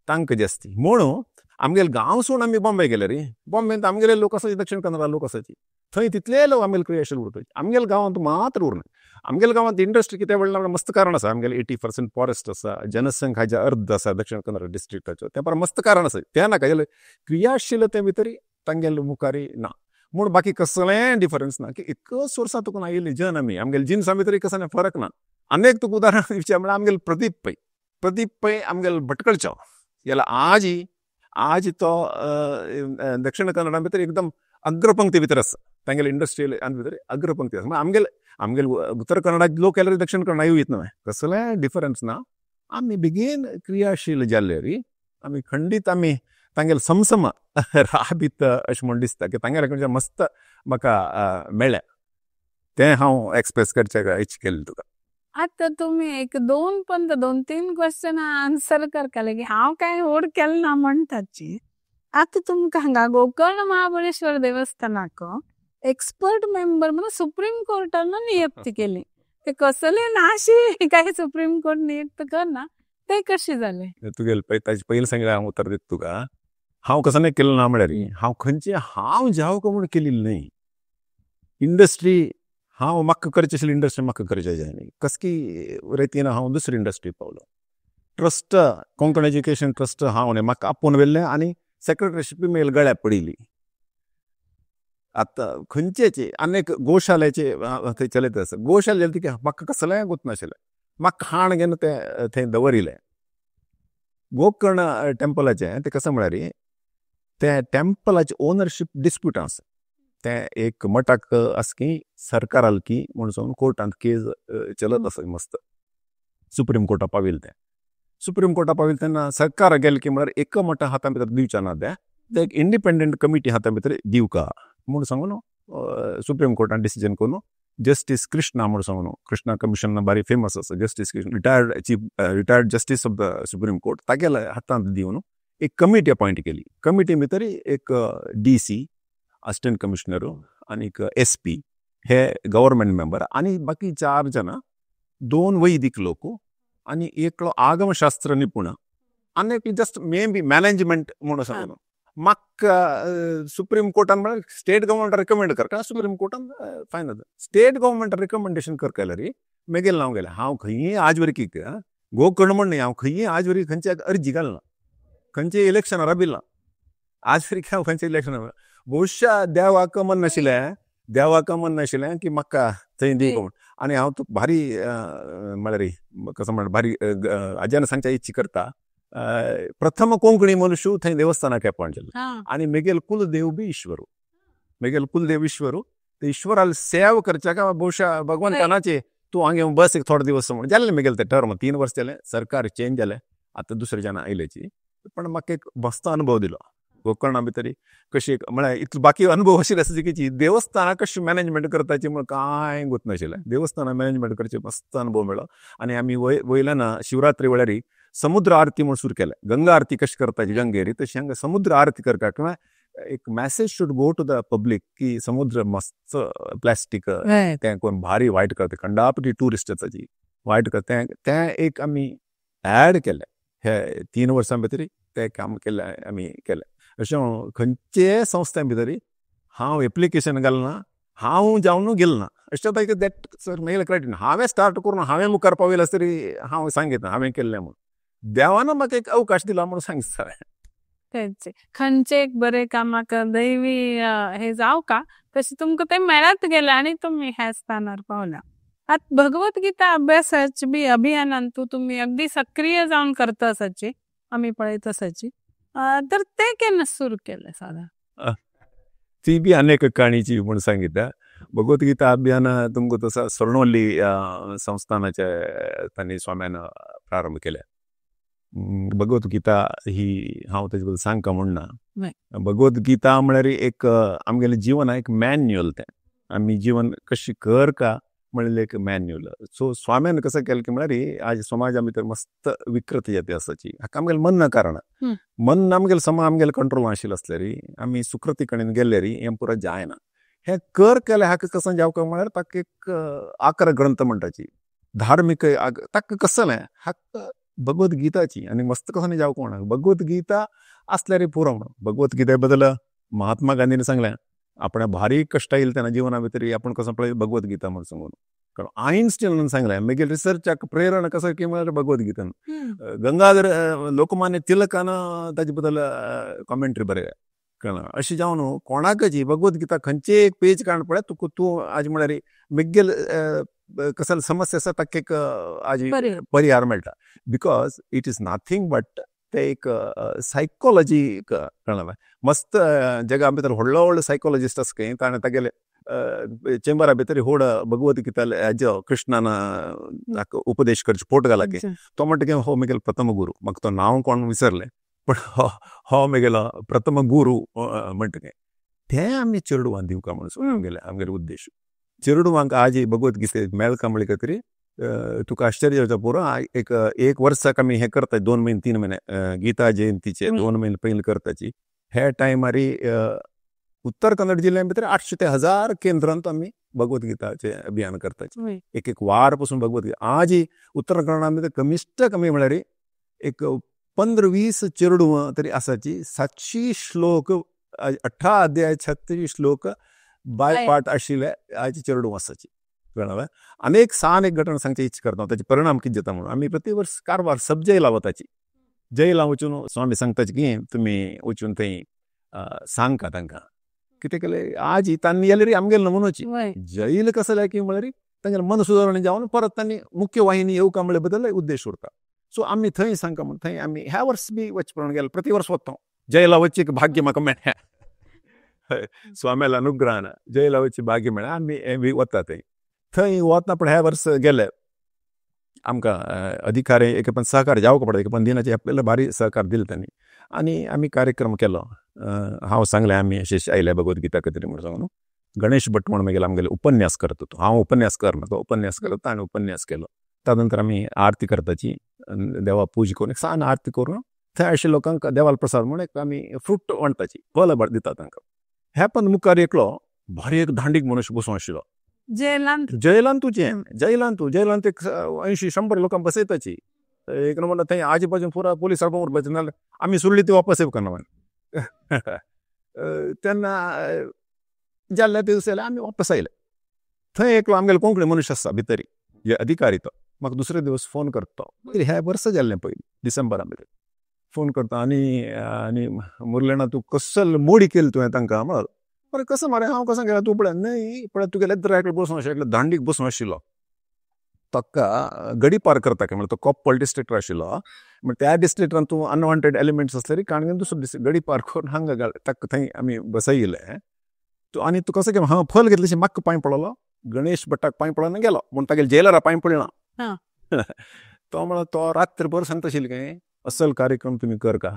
तांकां जास्ती. म्हणून आमगेले गांव सोडून आमी बॉम्बे गेले रे. बॉम्बेंत आमगेले लोक आसाची, दक्षिण कन्नडा लोक आसाची, थंय तितले लोक आमगेले क्रियाशील उरता. आमगेले गांवांत मात्र उरना. आमगेले गांवांत इंडस्ट्री कित्याक व्हडलें म्हळ्यार मस्त कारण आसा. आमगेले 80% फॉरेस्ट आसा, जनसंख्याच्या अर्द आसा दक्षिण कन्नडा डिस्ट्रिक्टाचो, तें पर मस्त कारण आसा. तें नाका जाल्यार क्रियाशीलते भितर तांगेले मुखार ना म्हूण बाकी कसलें डिफरन्स ना की एकच वर्सां तुका आयिल्ली जन आमी आमगेले जिन्सां भितर कसलें फरक ना. आनी एक तुका उदाहरण दिवचें म्हळ्यार आमगेले प्रदीप पै, प्रदीप पै आमगेले भटकळचो जाल्यार आज तो दक्षिण कन्नडा भितर एकदम अग्रपंक्ती भितर आसा. तांगेले इंडस्ट्रियल भितर अग्रपंक्ती आसा. आमगेले आमगेले उत्तर कन्नडा लोक केल्यार दक्षिण कन्नडा येवं येत न्हय, कसलें डिफरन्स ना. आमी बेगीन क्रियाशील जाल्ले री आमी खंडीत आमी तांगेले समसम राबीत अशें म्हूण दिसता की तांगेले कडच्यान मस्त म्हाका मेळ्ळें तें हांव एक्सप्रेस करचें इच्छा केल्लें तुका. आतां तुमी एक दोन पंत दोन तीन क्वेश्चन आन्सर करताले की हांव कांय व्हड केलें ना म्हणटाची. आतां तुमकां हांगा गोकर्ण महाबळेश्वर देवस्थानाक एक्सपर्ट मेंबर म्हणून सुप्रीम कोर्टान नियुक्ती केली. ते कसले नाशी काय सुप्रीम कोर्ट नियुक्त करना, ते कशें जालें? तुगेले ताजे पयलीं सांगलें हांव उतर दिता तुका. हांव कसो नाही केलें ना म्हळ्यार हांव खंयचे हांव जावं का म्हूण केलेली न्हय इंडस्ट्री. हांव म्हाका करचें आशिल्ली इंडस्ट्री म्हाका करचें जाय न्ही कसकी रितीन हांव दुसरी इंडस्ट्री पावलो. ट्रस्ट कोंकण एज्युकेशन ट्रस्ट हांव न्ही म्हाका आपोवन व्हेल्लें आनी सेक्रेटरीशीप म्हगेल्या गळ्याक पडिल्ली. आतां खंयचेच आनी एक गोशालेचे थंय चलयत आसा गोशाले जालें की म्हाका कसलेंय गोत नाशिल्लें म्हाका खाण घेवन तें थंय दवरिलें. गोकर्ण टेंपलाचें तें कशें म्हळ्यार तें टेंपलाचें ओनरशीप डिस्प्यूट आसा. तें एक मठाक आसा की सरकाराल की म्हूण सांगून कोर्टांत केस चलत आसा मस्त. सुप्रीम कोर्टा पाविल्लें तें. सुप्रीम कोर्टा पाविल्लें तेन्ना सरकार गेलें की म्हळ्यार एका मठा हाता भितर दिवचें ना तें, तें एक इंडिपेंडंट कमिटी हाता भितर दिवका म्हूण सांगून सुप्रीम कोर्टान डिसिजन करून जस्टीस कृष्णा म्हूण सांगून कृष्णा कमिशन बारी फेमस आसा justice Krishna retired chief retired justice of the supreme court तागेल्या हातांत दिवन एक कमिटी अपॉयंट केली. कमिटी भितर एक डी सी असिस्टंट कमिशनर आनीक एस पी हे गव्हर्मेंट मेंबर आनी बाकी 4 जाणां, 2 वैदिक लोक आनी एकलो आगमशास्त्र निपुण आनी एक जस्ट मे बी मॅनेजमेंट म्हूण सांगून. म्हाका सुप्रीम कोर्टान म्हळ्यार स्टेट गव्हर्मेंट रिकमेंड करता सुप्रीम कोर्टान फायनल स्टेट गव्हर्मेंट रिकमेंडेशन करता जाल्यार मेगेलें नांव गेलें. हांव खंयी आज वरकीक गोकर्ण म्हण न्ही हांव खंयी आज वरकीक खंयच्या अर्जी घालना, खंयचे इलेक्शनार राबिल्ला आज वरकीक हांव खंयचे इलेक्शनार. बहुशा देवाक मन नाशिल्लें, देवाक मन नाशिल्लें की म्हाका थंय दी म्हूण. आनी हांव तुका भारी म्हळ्यार कसो म्हळ्यार भारी आज्यान सांगच्या इच्छा करता. प्रथम कोंकणी मनुष्य थंय देवस्थानाक अपॉयंट जाल्लो आनी मेगेल कुलदेव बी ईश्वरू, मेगेल कुलदेव ईश्वरू. ते ईश्वराल सेवा करच्याक बहुशा भगवंतानाचे तूं हांगा बस एक थोडे दिवस म्हूण जालें मेगेलें तें टर्म 3 वर्स जालें. सरकार चेंज जालें आतां दुसरे जाणां आयल्याची. पण म्हाका एक मस्त अनुभव दिलो गोकर्णा भितर कशी म्हळ्यार इतलो बाकी अनुभव आशिल्ले आसा की देवस्थानां कशी मॅनेजमेंट करताची म्हूण कांय गोत नाशिल्लें. देवस्थानां मॅनेजमेंट करचे मस्त अनुभव मेळ्ळो. आनी आमी वयल्यान शिवरात्री वेळार समुद्र आरती म्हूण सुरू केलें. गंगा आरती कशी करताची गंगेरी तशी हांगा समुद्र आरती करता किंवा एक message should go to the public की समुद्र मस्त प्लास्टीक तें कोण भारी वायट करता खंडापटी ट्युरिस्ट येताची वायट करता तें एक आमी एड केलें. हे 3 वर्सां भितर तें काम केलें आमी केलें. अशें खंयचेय संस्थे भितर हांव एप्लिकेशन घालना, हांव जावन गेल ना अशें जाता that sir मेगेलें क्रायटेरिया. हांवें स्टार्ट करून हांवें मुखार पावयलें आसतरी हांव सांगिता हांवें केल्लें म्हूण. देवान म्हाका एक अवकाश दिला म्हूण सांगता. तेच खंयचे एक बरें कामाक दैवी हे जावं का तशें तुमकां तें मेळत गेलें आनी तुमी ह्या स्थानार पावल्या. आतां भगवद्गीता अभ्यासाची बी अभियानान तूं तुमी अगदी सक्रीय जावन करता आसाची आमी पळयत आसाची, तर ते केन्ना सुरू केलें सादारण? ती बी अनेक काणीची म्हूण सांगिता. भगवद्गीता अभियान तुमकां तसो स्वर्णवल्ली संस्थानाचे तांणी स्वाम्यान प्रारंभ केले. भगवद्गीता ही हांव तेजे बद्दल सांगका म्हूण ना. भगवद्गीता म्हळ्यार एक आमगेलें जिवन एक मॅन्युअल. तें आमी जीवन कशी कर का म्हणलें एक मॅन्युअल. सो स्वाम्यान कसं केलें की म्हळ्यार आज समाजा भितर मस्त विकृत जाती आसाची हाका आमगेलें मन कारण मन आमगेलें समा आमगेलें कंट्रोल आशिल्लें आसल्यार आमी सुकृती कडेन गेल्यार हें पुरो जायना. हें कर केलें हाका कसं जावका म्हळ्यार ताका एक आकर ग्रंथ म्हणटाची धार्मीक ताका कसलें हाका भगवद्गीताची आनी मस्त कसं जावका म्हणा भगवद्गीता आसल्यार पुरो म्हणून. भगवद्गीते बद्दल महात्मा गांधीन सांगलें आपणें भारी कश्ट आयले तेन्ना जिवना भितर आपूण कसो पळय भगवद्गीता म्हूण सांगून. कारण आयन्स्टीनान सांगलें मागीर रिसर्चाक प्रेरणा कसो की म्हळ्यार भगवद्गीतान. गंगाधर लोकमान्य तिलकान ताजे बद्दल कॉमेंट्री बरयल्या. कळ्ळें अशें जावन कोणाकच भगवद्गीता खंयचे एक पेज काडून पळय तुका तूं आज म्हळ्यार मेगेल कसले समस्या आसा ताका एक आज परिहार मेळटा. Because it is nothing but ते एक सायकोलॉजी. कळ्ळें मस्त जगा भितर व्हडलो व्हडलो सायकोलॉजिस्ट आसा खंय ताणें तागेले चेंबरा भितर व्हड भगवद्गीता हेजो कृष्णान उपदेश करचे फोट घाला की तो म्हणटा की हो मेगेलो प्रथम गुरू. म्हाका तो नांव कोण विसरलें पण हो मेगेलो प्रथम गुरू म्हणटा की तें आमी चेडवान दिवका म्हणून आमगेले आमगेलो उद्देश. चेडवांक आज भगवद्गीते मेळका म्हळ्या खातीर तुका आश्चर्य जावचें पुरो. एक एक वर्साक आमी हें करता 2 म्हयने 3 म्हयने गीता जयंतीचे 2 म्हयने पयलीं करताची. हे टायमार उत्तर कन्नड जिल्ल्या भितर 800 ते 1000 केंद्रांत आमी भगवद्गीताचें अभियान करताची. एक एक वार पसून भगवद्गीता आज उत्तर कन्नडा भितर कमिश्ट कमी म्हळ्यार एक 15-20 चेरडुवां तरी आसाची 700 श्लोक 18 अध्याय 36 श्लोक बाय पाठ आशिल्ले आयचे चेरडुवां आसाची. कळ्ळें? आनी एक सान एक घटना सांगची इच्छा करता, ताचे परिणाम कितें जाता म्हणून. आमी प्रति वर्स कारवार सब जैला वताची, जैला वचून स्वामी सांगताची की तुमी वचून थंय सांगका तांकां कितें केलें आज तांणी जाल्यार आमगेले नमुनोची जैल कसं जालें की म्हळ्यार तांगेलें मन सुदारणें जावन परत तांणी मुख्य वाहिनी येवका म्हळ्या बदल उद्देश उरता. सो आमी थंय सांगका म्हण थंय आमी ह्या वर्स बी वचपा म्हणून गेले, प्रति वर्स वता जैला वचचे एक भाग्य म्हाका मेळ्ळें, स्वाम्याल्या अनुग्रहान जैला वचचें भाग्य मेळ्ळें. आमी बी वता थंय थंय वतना पण ह्या वर्स गेले आमकां अधिकारी एक पण सहकार जावंक पडटा, एक पण दिनाचे आपल्याला भारी सहकार दिले तांणी आनी आमी कार्यक्रम केलो. हांव सांगलें आमी अशें आयले भगवद्गीता कतरी म्हणून सांगून गणेश भट म्हणून मागीर आमगेले उपन्यास करत होतो, हांव उपन्यास करना तो उपन्यास करता आनी उपन्यास केलो. त्या नंतर आमी आरती करताची, देवा पूजा करून एक सान आरती करून थंय आशिल्ल्या लोकांक देवाल प्रसाद म्हणून एक आमी फ्रूट वांटताची, फळ दिता तांकां. ह्या पण मुखार एकलो भारी एक दांडीक मनुष्य बसून आशिल्लो जैलांत, जैलांतूचे जैलांतू जैलांत एक 80-100 लोकांक बसयताची. एक नंबर थंय आजी बाजून पुरा पोलीस बसना आमी सोडली ती वापस येवंक ना. तेन्ना जाल्ले ते दिवस आमी वापस आयले. थंय एकलो आमगेलो कोंकणी मनुष्य आसा भितरी, हे अधिकारी तो म्हाका दुसरे दिवस फोन करता, ह्या वर्सा जाल्लें पयलीं डिसेंबरा भितर फोन करता आनी आनी मुरलेणा तूं कसल मोडी केली तुवें तांकां म्हणलो. बरें कसो मरे हांव कसो गेलो तूं पळय न्हय पळय तुगेले एकलो बसून आशिल्लो, एकलो दांडीक बसून आशिल्लो, ताका गडी पार करता काय म्हणल्यार तो कोप्पल डिस्ट्रिक्ट आशिल्लो, म्हण त्या डिस्ट्रिक्टान तूं अनवॉन्टेड एलिमेंट्स आसले काणून दुसरो डिस्ट्रिक्ट गडी पार करून हांगा घाल ताका थंय आमी बसयले. तूं आनी तूं कसो हांव फल घेतलें म्हाका पांय पडलो, गणेश भट्टाक पांय पडलो गेलो म्हूण तागेले जेलरा पांय पडना. तो म्हणलो तो रात्रभर सांगता आशिल्लें काय असल कार्यक्रम तुमी कर का,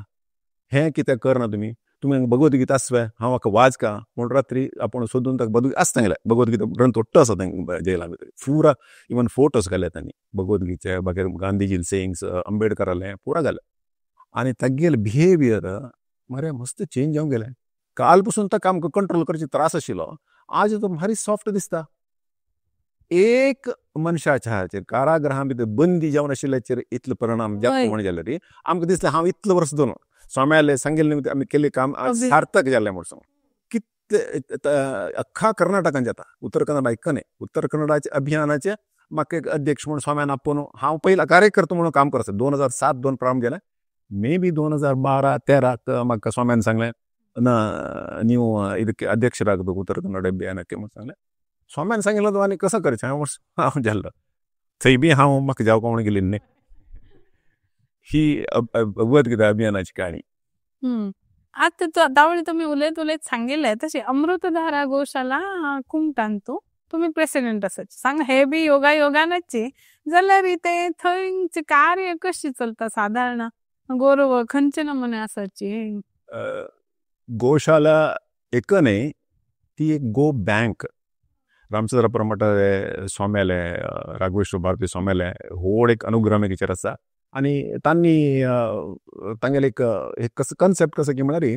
हें कित्याक करना तुमी, तुमी भगवद्गीता आसवे हांव म्हाका वाज का म्हूण रात्री आपूण सोदून ताका भगवद्गीता आसा तांगेले भगवद्गीता ग्रंथ ओट्ट आसा तांकां जेला भितर पुरा, इवन फोटोज घाले तांणी भगवद्गीचे, मागीर गांधीजी सेइंग्स, आंबेडकराले पुरा घाले. आनी तागेले बिहेवियर मरे मस्त चेंज जावन गेलें. काल पसून ताका आमकां कंट्रोल करचे त्रास आशिल्लो, आज तो भारी सॉफ्ट दिसता. एक मनशाच्या कारागृहां भितर बंदी जावन आशिल्ल्याचेर इतलो परिणाम जाता म्हण जाल्यार आमकां दिसलें हांव इतलो वर्स धरून स्वाम्याले सांगिल्लें आमी केल्लें काम आज सार्थक जालें म्हूण सांगून. कितले अख्खा कर्नाटकान जाता, उत्तर कन्नडा एक न्हय, उत्तर कन्नडाच्या अभियानाचे म्हाका एक अध्यक्ष म्हूण स्वाम्यान आपोवन हांव पयला कार्यकर्तो म्हणून काम करता. 2007 दोन प्रारंभ जालें, मे बी 2012-13 म्हाका स्वाम्यान सांगलें ना नीव ಇದಕ್ಕೆ ಅಧ್ಯಕ್ಷರಾಗಬೇಕು उत्तर कन्नड अभियानाಕ್ಕೆ म्हूण सांगलें. स्वाम्यान सांगिल्लो तूं आनी कसो करचें हांव हांव जाल्लो थंय बी हांव म्हाका जावपा म्हणून गेली न्हय. ही भगवद्गीता अभियानाची काणी. आतां तावळी तुमी उलयत उलयत सांगिल्लें तशी अमृतधारा गोशाला कुमटान तुमी प्रेसिडेंट आसात, सांग हे बी योगा योगानची जाल्यार ते थंयचे कार्य कशी चलता सादारण, गोरव खंयचे नमुने आसाची? गोशाला एक न्हय, ती एक गो बँक. रामचंद्रपुर मठाचे स्वाम्याले राघवेश्वर भारती स्वाम्याले व्हड एक अनुग्रह आसा आनी तांणी तांगेले एक कसो कन्सेप्ट कसो की म्हळ्यार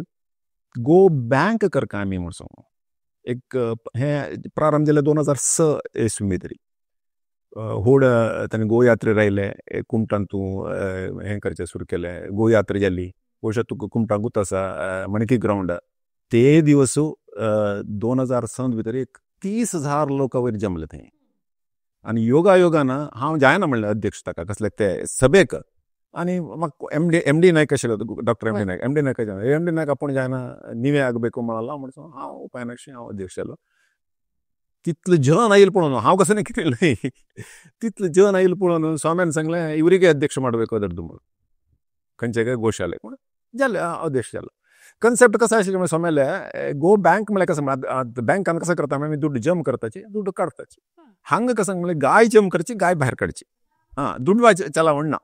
गो बँक करका आमी म्हूण सांगू. एक हें प्रारंभ जालें 2006 इसवी भितर. व्हड तांणी गोयात्रा रायले कुमटान तूं हें करचें सुरू केलें, गोयात्रा जाली गोशा तुका कुमटाकूच आसा मणकी ग्रावंड. ते दिवस 2006 भितर एक 30,000 लोकां वयर जमले थंय. आनी योगा योगान हांव जायना म्हणलें अध्यक्ष ताका कसले ते सभेक, आनी म्हाका एम डी नायक आशिल्लो, doctor M D Naik, M D Naik M D Naik आपूण जायना निवे ಆಗಬೇಕು म्हणला म्हणून हांव उपायनाशी हांव अध्यक्ष जालो. तितलो जन आयल पळोवन हांव कसो न्हय कितें न्हय, तितलो जन आयल पळोवन स्वाम्यान सांगलें ಇವರಿಗೆ ಅಧ್ಯಕ್ಷ ಮಾಡಬೇಕು ಅದರದ್ದು म्हणून खंयचे काय गोशाले म्हूण जालें अध्यक्ष जालो. कन्सेप्ट कसो आशिल्लो म्हळ्यार स्वाम्याले गो बँक म्हळ्यार कसो बँकान कसो करता म्हळ्यार आमी दुड्ड जम करताची दुड्ड काडताची, हांगा कसो म्हळ्यार गाय जम करची गाय भायर काडची, आं दुडवाची चलावण ना.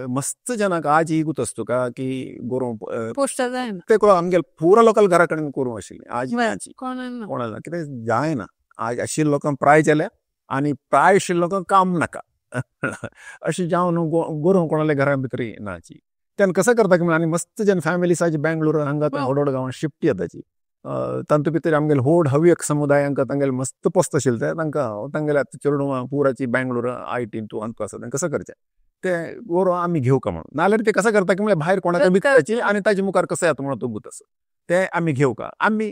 मस्त जनाक आज ही गुत आसता तुका की गोरव पोस्टा जायना ते आमगेले पुरा लोकांक घरा कडेन करूं आशिल्लें, आज कोणाक कोणाक कितें जायना. आज आशिल्ल्या लोकांक प्राय जाल्या आनी प्राय आशिल्ल्या लोकांक काम नाका अशें जावन गोरव कोणाल्या घरा भितर नाची. तेन्ना कसो करता की आनी मस्त जन फॅमिलीज आज बेंगलोर हांगा थंय व्हड व्हड गांवांत शिफ्ट येताची, तातूंत भितर आमगेले व्हड हव्यक समुदायांक तांगेले मस्त पोस्त आशिल्ले ते तांकां तांगेले आतां चेडवां पुराची बेंगलोर I T तूं आमकां आसा तें कसो करचें. ते गोरवां आमी घेवका म्हणून, नाल्यार ते कसं करता की म्हळ्यार भायर कोणाक विकताची आनी ताजे मुखार कसं येता म्हणून तो भूत आसा, ते आमी घेवका. आमी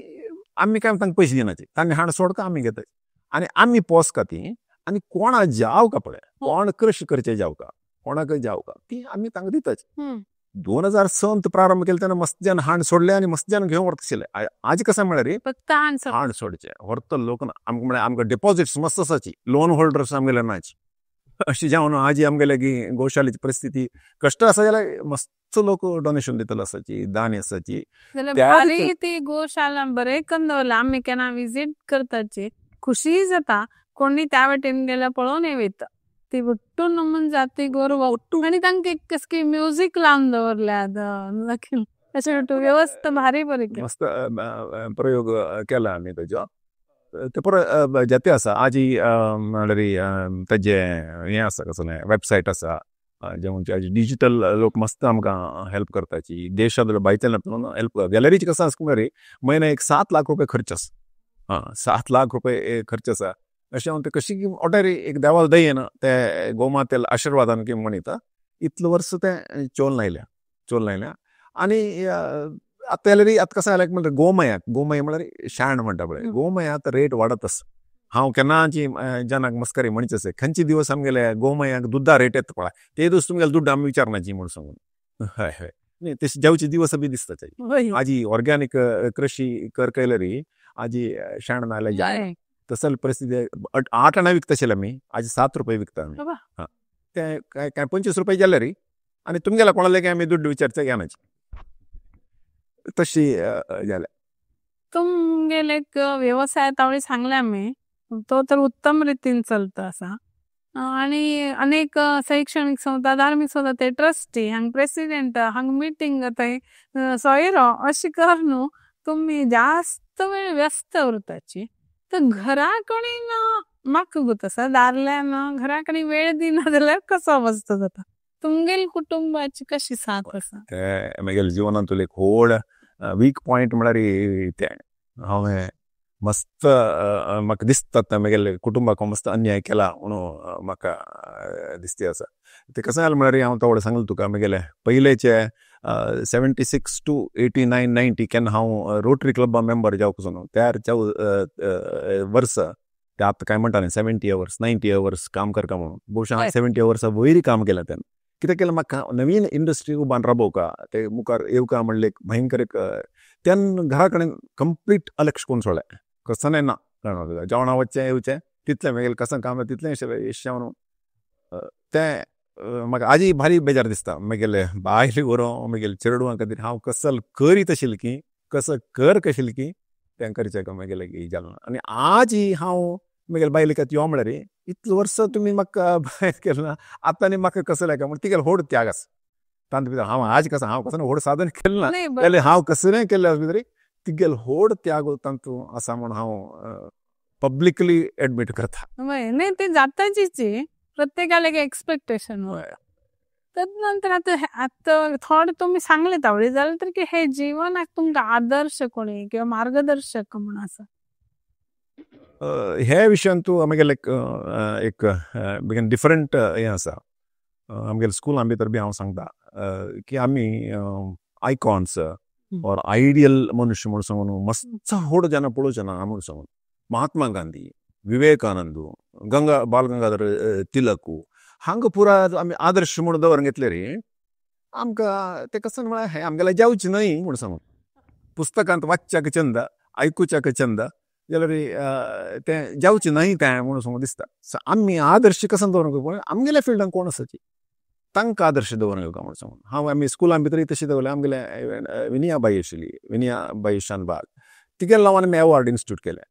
आमी काय तांकां पयशे दिनाची, तांणी हाड सोडका आमी घेताची आनी आमी पोसका ती आनी कोणा जावका पळय, कोण कृशी करचे जावका, कोणाक जावका ती आमी तांकां दिताची. 2006 प्रारंभ केले तेन्ना मस्त जन हांड सोडले आनी मस्त जन घेवन व्हरता आशिल्ले. आज कसं म्हळ्यार फक्त हांड सोडचे व्हरतलो लोक ना. आमकां म्हळ्यार आमकां डिपॉझिट्स मस्त आसाची, लोन होल्डर्स आमगेले नाची. अशी जावन आजी आमगेले की गोशालेची परिस्थिती कश्ट आसा जाल्यार मस्त लोक डोनेशन दितले आसाची, दानी आसाची. भारी ती गोशाला बरे करून दवरल्या, आमी केन्ना विजीट करताची खुशी जाता, कोणी त्या वाटेन गेल्यार पळोवन येता ती उठून म्हूण जाती गोरवां आनी तांकां एक कसली म्युजीक लावन दवरल्या अशें व्यवस्था भारी बरी मस्त प्रयोग केला आमी तेजो. ते परत जाती आसा आजी म्हळ्यार तेजे हें आसा कसलें वेबसायट आसा, जेवण आजी डिजिटल लोक मस्त आमकां हेल्प करताची, देशांतलो भायल्यान हेल्प. गॅलरीची कसं आसा म्हळ्यार म्हयन्याक एक 7 लाख रुपये खर्च आसा. आं 7 लाख रुपये खर्च आसा. अशें हांव ते कशी ऑर्डरी एक देवाल दयेन ते गोमातेल आशिर्वादान की म्हणिता इतलो वर्स तें चोल आयल्या, चोल आयल्या. आनी आतां जाल्यार आतां कसं जालें म्हणल्यार गोमयाक, गोमय म्हळ्यार शेण म्हणटा पळय, गोमयाक रेट वाडत आसा. हांव केन्नाची जनाक मस्करी म्हणचे आसा, खंयचे दिवस आमगेले गोमयाक दुद्दा रेट येता पळय, ते दिवस तुमगेले दुड्ड आमी विचारनाची म्हूण सांगून. हय हय न्ही तशें जेवचे दिवस बी दिसता. आजी ऑर्गॅनीक कृशी कर केल्यार आजी शेण नाल्यार जाय तसल परिस्थिती. 8 आणा विकता आशिल्ले आमी, आजी 7 रुपये विकता आमी. हां ते काय काय 25 रुपये जाल्यार आनी तुमगेल्या कोणाले आमी दुड्ड विचारचे घेनाची तशी जाल्या. तुमगेले एक व्यवसाय तावळी सांगले आमी, तो तर उत्तम रितीन चलता आसा. आनी अनेक शैक्षणिक संस्था, धार्मिक संस्था, ते ट्रस्टी हांग प्रेसिडेंट हांग मिटींग थंय सोयरो अशी कर न्हू तुमी जास्त वेळ व्यस्त उरताची. तर घरा कडेन म्हाका गोत आसा दारल्यान घरा कडेन वेळ दिना जाल्यार कसो अवस्था जाता, तुमगेल कुटुंबाची कशी साथ आसा? ते म्हगेल्या जिवनांतलो एक व्हड वीक पॉयंट म्हळ्यार तें हांवें मस्त म्हाका दिसता आतां म्हगेल्या कुटुंबाक मस्त अन्याय केला म्हणून म्हाका दिसती आसा. तें कशें जालें म्हळ्यार हांव थोडें सांगलें तुका म्हगेलें पयलेचे 76 to 89 90 केन्ना हांव रोटरी क्लबा मेंबर जावपाचो न्हू, त्यार वर्सा ते आतां काय म्हणटा न्ही 70 अवर्स 90 अवर्स काम करता म्हणून, भोवशा हांव 70 अवर्सा वयर काम केलें तेन्ना. कित्याक केलें म्हाका नवीन इंडस्ट्री उबान राबोवका, ते मुखार येवका म्हणलें एक भयंकर एक तेन्ना घरा कडेन कंप्लीट अलक्ष करून सोडलें, कसलें ना जेवणा वचचें येवचें तितलें म्हगेलें कसलें काम तितलें अशें तें म्हाका आजी भारी बेजार दिसता. म्हगेले बायल गोरवां म्हगेले चेडवां खातीर हांव कसल करीत आशिल्लें की कसो कर कशिल्लें की तें करचें म्हगेलें की जालें ना. आनी आजी हांव म्हगेले बायले खातीर यो म्हळ्यार इतलें वर्सां तुमी म्हाका भायर केलें ना, आतां आनी म्हाका कसलें काय म्हण तिगेलो व्हड त्याग आसा तांचे भितर. हांव आज कसो हांव कसो व्हड साधन केलें ना जाल्यार हांव कसलें केलें आसलें तरी तिगेलो व्हड त्याग तांतूं आसा म्हूण हांव पब्लिकली एडमीट करता. न्ही तें जाताचीच, प्रत्येकाला एक एक्सपेक्टेशन. तदनंतर आतां आतां थोडे तुमी सांगले तावळी जाल्यार तर की हे जीवनाक तुमकां आदर्श कोणी किंवा मार्गदर्शक म्हूण आसा? हे विशयान तूं आमगेले एक डिफरंट हें आसा. आमगेले स्कुलां भितर बी हांव सांगता की आमी आयकॉन्स और आयडियल मनुष्य म्हूण सांगून मस्त व्हड जेन्ना पळोवचें ना म्हूण सांगून महात्मा गांधी, विवेकानंद, गंगा बाल गंगाधर तिलक हांगा पुरा आमी आदर्श म्हूण दवरून घेतले रे, आमकां तें कसं म्हळ्यार हें आमगेलें जावचें न्हय म्हूण सांगून पुस्तकांत वाचच्याक चंद, आयकुच्याक चंद जाल्यार तें जावचें न्हय तें म्हूण सांगून दिसता. सो आमी आदर्श कसो दवरूंक पळय आमगेल्या फिल्डान कोण आसाची तांकां आदर्श दवरूंक म्हूण सांगून हांव आमी स्कुलां भितर तशें दवरलें. आमगेले विनियाबाई आशिल्ली, विनियाबाई शानबाग, तिगेल्या नांवान आमी एवॉर्ड इन्स्टिट्यूट केलें.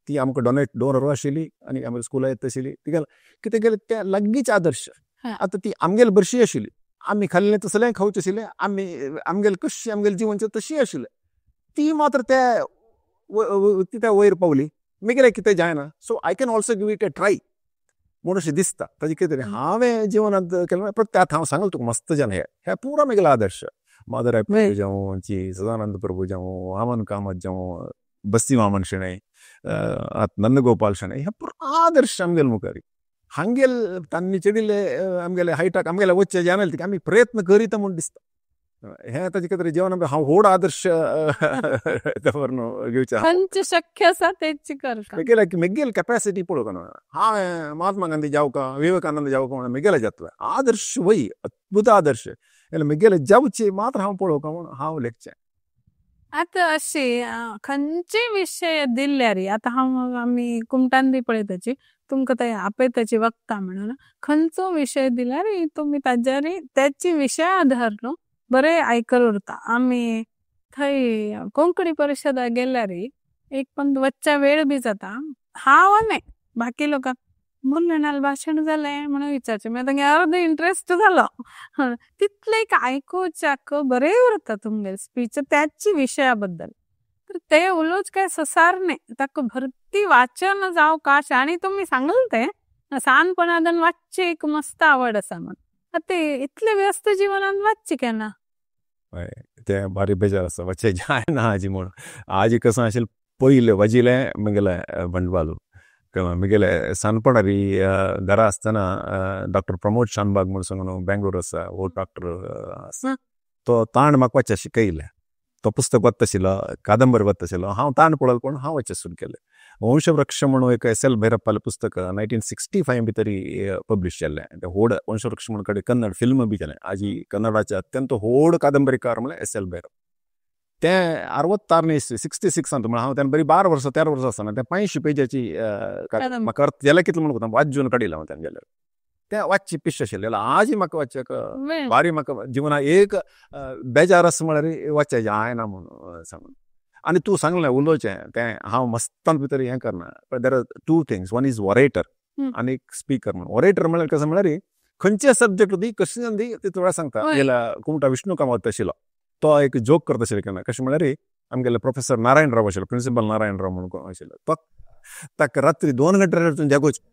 ती आमकां डोनेट डोनर आशिल्ली आनी आमगे स्कुला येता आशिल्ली. तिगेले कितें केलें तें लागींच आदर्श. आतां ती आमगेले बरशी आशिल्ली, आमी खाल्लें तसलें खावचें आशिल्लें, आमी आमगेले कशें आमगेलें जिवन तशी आशिल्लें. ती मात्र ते ती वयर पावली, म्हगेलें कितें जायना, so I can also give it a try म्हूण अशें दिसता. ताजें कितें तरी हांवें जिवनांत केलें. प्रत्येक आतां हांव सांगलें तुका मस्त जन हे पुरा म्हगेलो आदर्श, माधवराय प्रभू जावं, सदानंद प्रभू जावं, वामन कामत जावं, बस्ती वामन शणै, आतां नंदगोपाल शणै, हे पुरा आदर्श आमगेले मुखार. हांगेल तांणी चडिल्ले आमगेले हायटाक आमगेले वच्चे जाणेल आमी प्रयत्न करीत म्हूण दिसता. हें ताजे खातीर जीवन हांव व्हड आदर्श दवरून घेवचें. खंयचें शक्य आसा तेच करता. मेगेले मेगेल कॅपॅसिटी पळोवंक न्हू. हांवें महात्मा गांधी जावका, विवेकानंद जावका म्हणून मेगेले जातले आदर्श वय अद्भुत आदर्श जाल्यार मेगेले जावचे मात्र हांव पळोवंक म्हूण हांव लेखचें. आतां अशें खंयचे विशय दिल्यार आतां हांव आमी कुमटान बी पळयताची तुमकां ते आपयताची वक्ता म्हणून खंयचो विशय दिल्यार तुमी ताजेर तेची विशय आधार न्हू बरें आयकल उरता. आमी थंय कोंकणी परिशदा गेल्यार एक पण वच्चा वेळ बी जाता. हांव न्हय बाकी लोकांक मुरलीनाल भाशण जालें म्हणून विचारचें मागीर तांगे अर्द इंट्रस्ट जालो. तितलें एक आयकुच्याक बरें उरता तुमगेलें स्पीच त्याच विशया बद्दल. तर ते उलोवच काय ससार न्हय ताका भरती वाचन जावं का आनी तुमी सांगलें तें ल्हानपणांत वाचचें एक मस्त आवड आसा म्हूण. आतां ते इतले व्यस्त जिवनान वाचचें केन्ना? हय तें बारी बेजार आसा वाचचें जायना आजी म्हूण. आजी कसो आशिल्लें पयलें वाजिलें म्हगेलें बंडवाल म्हगेले सानपणार घरा आसतना डॉक्टर प्रमोद शानबाग म्हूण सांगून बेंगलोर आसा हो डॉक्टर आसा तो ताण म्हाका वाचचें शिकयलें. तो पुस्तक वाचता आशिल्लो, कादंबरी वाचता आशिल्लो, हांव ताण पळयलो पूण हांव वाचचें सुरू केलें. वंशवृक्ष म्हणून एक एस एल भैरप्पालें पुस्तक 1965 भितर पब्लिश जाल्लें. तें व्हड वंशवृक्ष म्हणून कडेन कन्नड फिल्म बी जालें. आजी कन्नडाचे अत्यंत व्हड कादंबरीकार म्हणल्यार एस एल भैरप्पा. तें 66 न्ही 66 म्हळ्यार हांव तेन्ना बरी 12 वर्सां 13 वर्सां आसतना तें 500 पेजाची म्हाका अर्थ जाल्यार कितलें म्हणून वाचून काडिल्लें हांव तेन्ना जाल्यार. तें वाचचें पिश्श आशिल्लें. आजी म्हाका वाचच्याक बारी म्हाका जिवना एक बेजार आसा म्हळ्यार वाचचें जायना म्हूण सांगून. आनी तूं सांगलें उलोवचें तें हांव मस्तान भितर हें करना. There are two things, one is orator आनी एक स्पीकर म्हणून. वॉरेटर म्हळ्यार कसो म्हळ्यार खंयचे सब्जेक्ट दी कशें दी तितलो वेळार सांगता. गेल्या कुमटा विष्णू कामत आशिल्लो तो एक जोक करता आशिल्लो केन्ना. कशें म्हळ्यार आमगेले प्रोफेसर नारायण राव आशिल्लो, प्रिंसिपल नारायण राव म्हणून आशिल्लो तो ताका रात्री 2 घंटे जागोवचें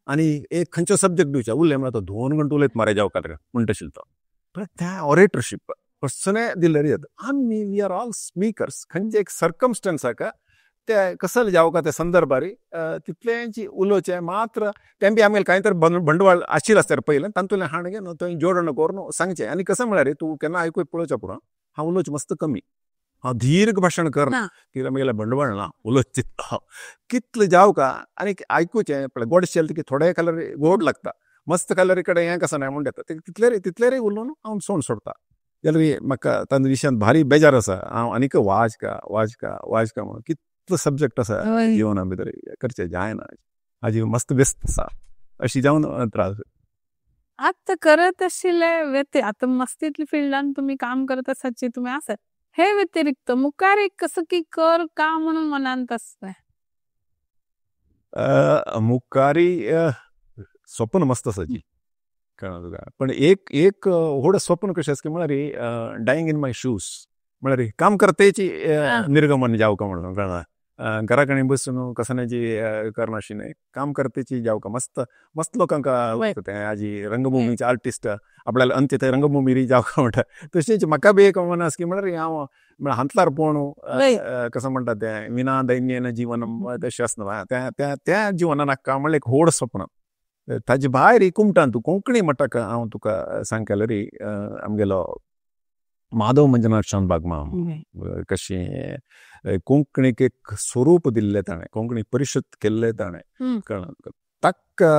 आनी एक खंयचो सब्जेक्ट दिवचो उलय म्हळ्यार तो 2 घंटे उलयत मारे जावका म्हणटा आशिल्लो तो. पण त्या ऑरेटरशीप कसलें दिल्यार जाता. आमी we are all speakers. खंयचे एक सर्कमस्टन्साक ते कसले जावका त्या संदर्भार तितलेंच उलोवचें मात्र तें बी आमगेलें कांय तर बंडवाळ आशिल्लें आसता पयलें तातूंतल्यान हाडून घेवन थंय जोडण करून सांगचें. आनी कसो म्हळ्यार तूं केन्ना आयकूंक पळोवचें पुरो हांव उलोवचें मस्त कमी, हांव दीर्घ भाशण करना कित्याक म्हगेलें बंडवाळ ना उलोवचें हांव कितलें जावका आनी आयकुचें पळय गोड शेल की थोडे खाल्यार गोड लागता, मस्त खाल्यार कडेन हें कसो ना म्हूण येता तितलें तितलें उलोवन हांव सोण सोडटा. जाल्यार म्हाका तांच्या विशयांत भारी बेजार आसा. हांव आनीक वाचका वाचका वाचका म्हणून कितलो सब्जेक्ट आसा जिवना भितर करचें जायना. हाजी मस्त व्यस्त आसा अशी जावन त्रास. आतां करत आशिल्ले व्यति आतां मस्त इतले फिल्डान तुमी काम करत आसाची तुमी आसात हे व्यतिरिक्त मुखार एक कसो की कर का म्हणून मनांत आसता? मुखारी स्वप्न मस्त आसाची कळ्ळें तुका. पण एक एक व्हड स्वप्न कशें आसा की म्हळ्यार डायींग इन my shoes म्हळ्यार काम करतेची निर्गमन जावका म्हणून कळ्ळें. घरा कडेन बसून कसनाची करनाशी न्हय, काम करतेची जावका मस्त मस्त लोकांक तें आजी रंगभूमीचे आर्टिस्ट आपल्याला अंत्य थंय रंगभूमी जावका म्हणटा. तशेंच म्हाका बी एक मन आसा की म्हळ्यार हांव म्हळ्यार हांतलार पळोवन कसो म्हणटा तें विना दैन्येन जीवनम तशें आसना त्या त्या जिवनान नाका म्हणल्यार एक व्हड स्वप्न. ताजे भायर कुमटान तूं कोंकणी म्हणटा हांव तुका सांगतलो रे आमगेलो माधव मंजुनाथ शानभाग माम कशें कोंकणीक एक स्वरूप दिल्लें ताणें, कोंकणी परिशद केल्लें ताणें कळ्ळें. ताका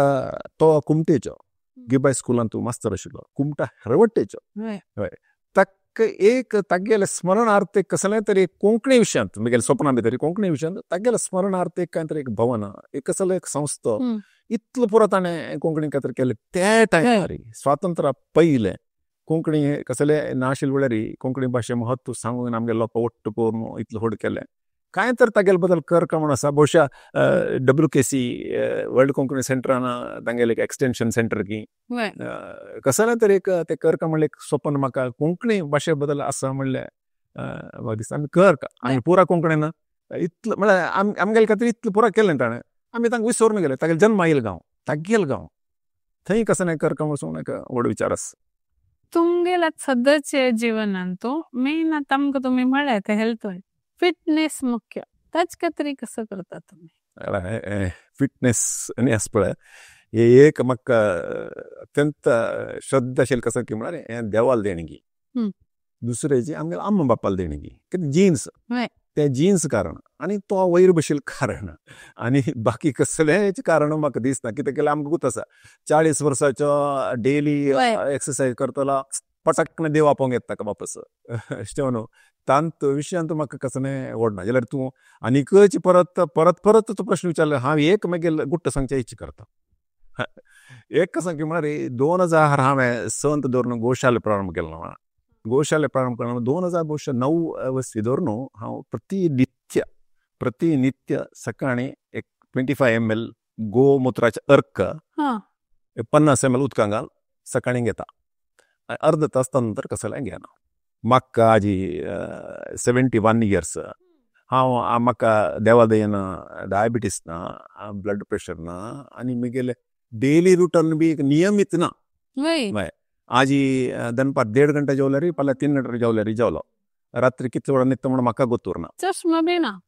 तो कुमटेचो गिबाय स्कुलांत मास्तर आशिल्लो, कुमटा हेरवटेचो. हय ताका एक तागेलें स्मरणार्थ एक कसलें तरी कोंकणी विशयांत म्हगेल्या स्वप्ना भितर कोंकणी विशयांत तागेलें स्मरणार्थ एक कांय तरी एक भवन एक कसलें एक संस्था इतलो पुरो ताणें कोंकणी खातीर केलें. त्या टायमार स्वातंत्र्या पयलें कोंकणी कसलें नाशिल्लें म्हळ्यार कोंकणी भाशे म्हत्व सांगून आमगे लोक ಒಟ್ಟು करून इतलें व्हड केलें. कांय तर तागेले बद्दल कर का म्हूण आसा. बहुशा WKC world Konkani सेंटरान तांगेलें एक एक्सटेंशन सेंटर की कसलें तरी एक तें कर का म्हणलें एक स्वप्न म्हाका कोंकणी भाशे बद्दल आसा म्हणलें म्हाका दिसता. आमी कर का आमी पुरा कोंकणीन इतलें म्हळ्यार आमगेले खातीर इतलें पुरा केलें ताणें आमी तांकां विसरून गेले. तागेलें जन्म आयिल्लो गांव तागेलो गांव थंय कसलें कर का म्हणून एक व्हड विचार आसा. तुमगेल्या सदचे जीवनान तो मेन आतां आमकां तुमी म्हळ्यार ते हेल्थ फिटनेस मुख्य ताचे खातीर कसो करता तुमी? फिटनेस आनी आसा पळय हे एक म्हाका अत्यंत श्रद्धा आशिल्लें कसो की म्हळ्यार हें देवाल देणगी, दुसरें जी आमगेले अम्मा बापाल देणगी, कितें जिन्स, तें जिन्स कारण आनी तो वयर बशिल्लें कारण आनी बाकी कसलेंच कारण म्हाका दिसना. कितें केल्यार आमकां गुत आसा 40 वर्साचो डेली एक्सरसायज करतलो पटकन देव आपोवंक येता ताका वापस. अशें न्हू तांत विशयांत म्हाका कसलें ओडना. जाल्यार तूं आनीकच परत परत परत तो प्रश्न विचारलो. हांव एक मागीर गुट्ट सांगचें इच्छा करता. एक सांगचें म्हळ्यार 2000 हांवें संत धरून गोशाले प्रारंभ केलो. गोशाले प्रारंभ केलो 2009 वर्सी धरून हांव प्रतिनित्य सकाळीं एक 25 ml गोमुत्राचें अर्क 50 ml उदकां घाल सकाळीं घेता. अर्द तास नंतर कसलें घेना. म्हाका आजी 71 इयर्स. हांव म्हाका देवा दयेन डायबिटीस ना, ब्लड प्रेशर ना आनी म्हगेलें डेली रुटीन बी एक नियमीत ना. आजी दनपार 1.5 घंटा जेवल्यार फाल्यां 3 घंटे जेवल्यार जेवलो, रात्री कितले वेळार न्हिदता म्हूण म्हाका गोत उरना. चश्मा बी ना?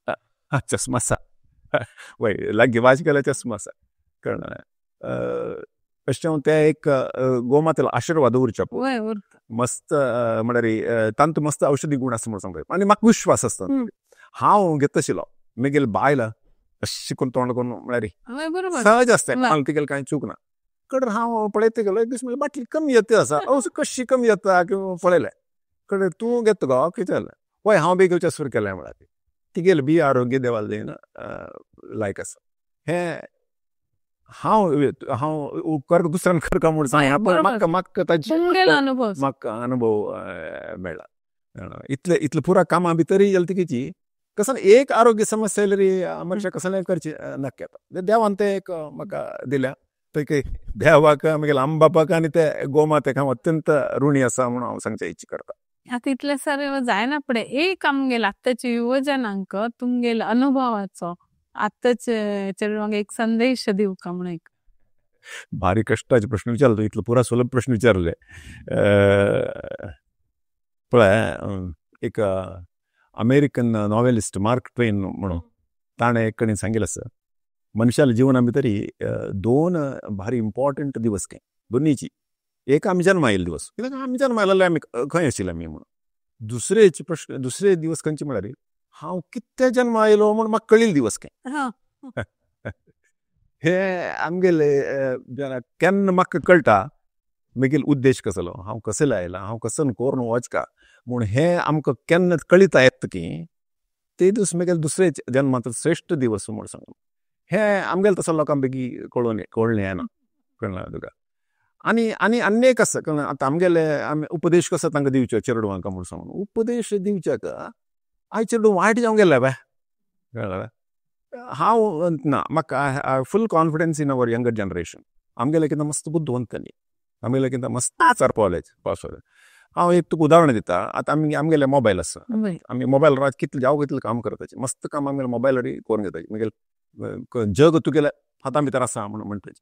चश्मा आसा, वय लागीं वाज केल्यार चश्मा आसा. कळ्ळें? अशें तें एक गोमातेलो आशिर्वाद उरचो मस्त म्हळ्यार तांतूं मस्त औषधी गूण आसा म्हूण सांगता आनी म्हाका विश्वास आसता. हांव घेता आशिल्लो, म्हगेले बायल अशें करून तोंड करून म्हळ्यार सहज आसता, तिगेलें कांय चूक ना. कडे हांव पळयता गेलो एक दीस म्हळ्यार बाटली कमी येता आसा, अशें कशी कमी येता किंवा पळयलें. कडे तूं घेता गो कितें जालें? वय हांव बी घेवचें सुरू केलें म्हळ्यार तिगेलें बी आरोग्य देवाल दयेन लायक आसा. हें हांव हांव कर दुसऱ्यान करका म्हूण सांग, म्हाका म्हाका ताजे म्हाका अनुभव मेळ्ळा. इतले इतले पुरा कामां भितरय जाल्यार तिगेची कसं एक आरोग्य समस्या जाल्यार मनशाक कसलें करचें नाका येता. देवान तें एक म्हाका दिल्या ते देवाक म्हगेल्या आम बापाक आनी ते गोमातेक हांव अत्यंत ऋणी आसा म्हणून हांव सांगचें इच्छा करता. आतां इतलें सारें जायना फुडें एक आमगेले आत्ताचे युवजनांक तुमगेले अनुभवाचो आत्ताचे चेडवांक एक संदेश दिवका म्हणून एक भारी कश्टाचे प्रश्न विचारलो. इतलो पुरा सुलभ प्रश्न विचारले. पळय एक अमेरिकन नॉवेलिस्ट मार्क ट्वेन म्हणून ताणें एक कडेन सांगिल्लें आसा, मनशाल्या जिवना भितर 2 भारी इम्पॉर्टंट दिवस काय दोन्हीची. एक आमी जन्मा आयिल्लो दिवस, कित्याक आमी जन्मा आयिल्ले आमी खंय आशिल्ले आमी म्हणून. दुसरेच प्रश्न दुसरे दिवस खंयचे म्हळ्यार हांव कित्या जन्मा आयलो म्हूण म्हाका कळिल्ले दिवस काय. हे आमगेले केन्ना म्हाका कळटा म्हगेलो उद्देश कसलो, हांव कसले आयला, हांव कसन कोरून वचका म्हूण हें आमकां केन्ना कळिता येता की ते दीस म्हगेले दुसरे जन्मांत श्रेश्ठ दिवस म्हूण सांगू. हें आमगेले तसो लोकांक बेगी कळून कळ्ळें येना. कळ्ळें तुका? आनी आनी आनी एक आसा, कळ्ळें? आतां आमगेले आमी उपदेश कसो तांकां दिवचो चेडवांक म्हूण सांगून उपदेश दिवच्याक आयज चेडूं वायट जावंक गेल्लें बाय. कळ्ळें? हांव ना, म्हाका full confidence in our younger generation. आमगेले कितें मस्त बुद्धवंत न्ही, आमगेले कितें मस्त विचार पावस. हांव एक तुका उदाहरण दिता. आतां आमी आमगेले मोबायल आसा, आमी मोबायल रात कितलें जावं कितलें काम करताची, मस्त काम आमगेले मोबायलार करून घेताची. मागीर जग तुगेले हाता भितर आसा म्हूण म्हणटाची.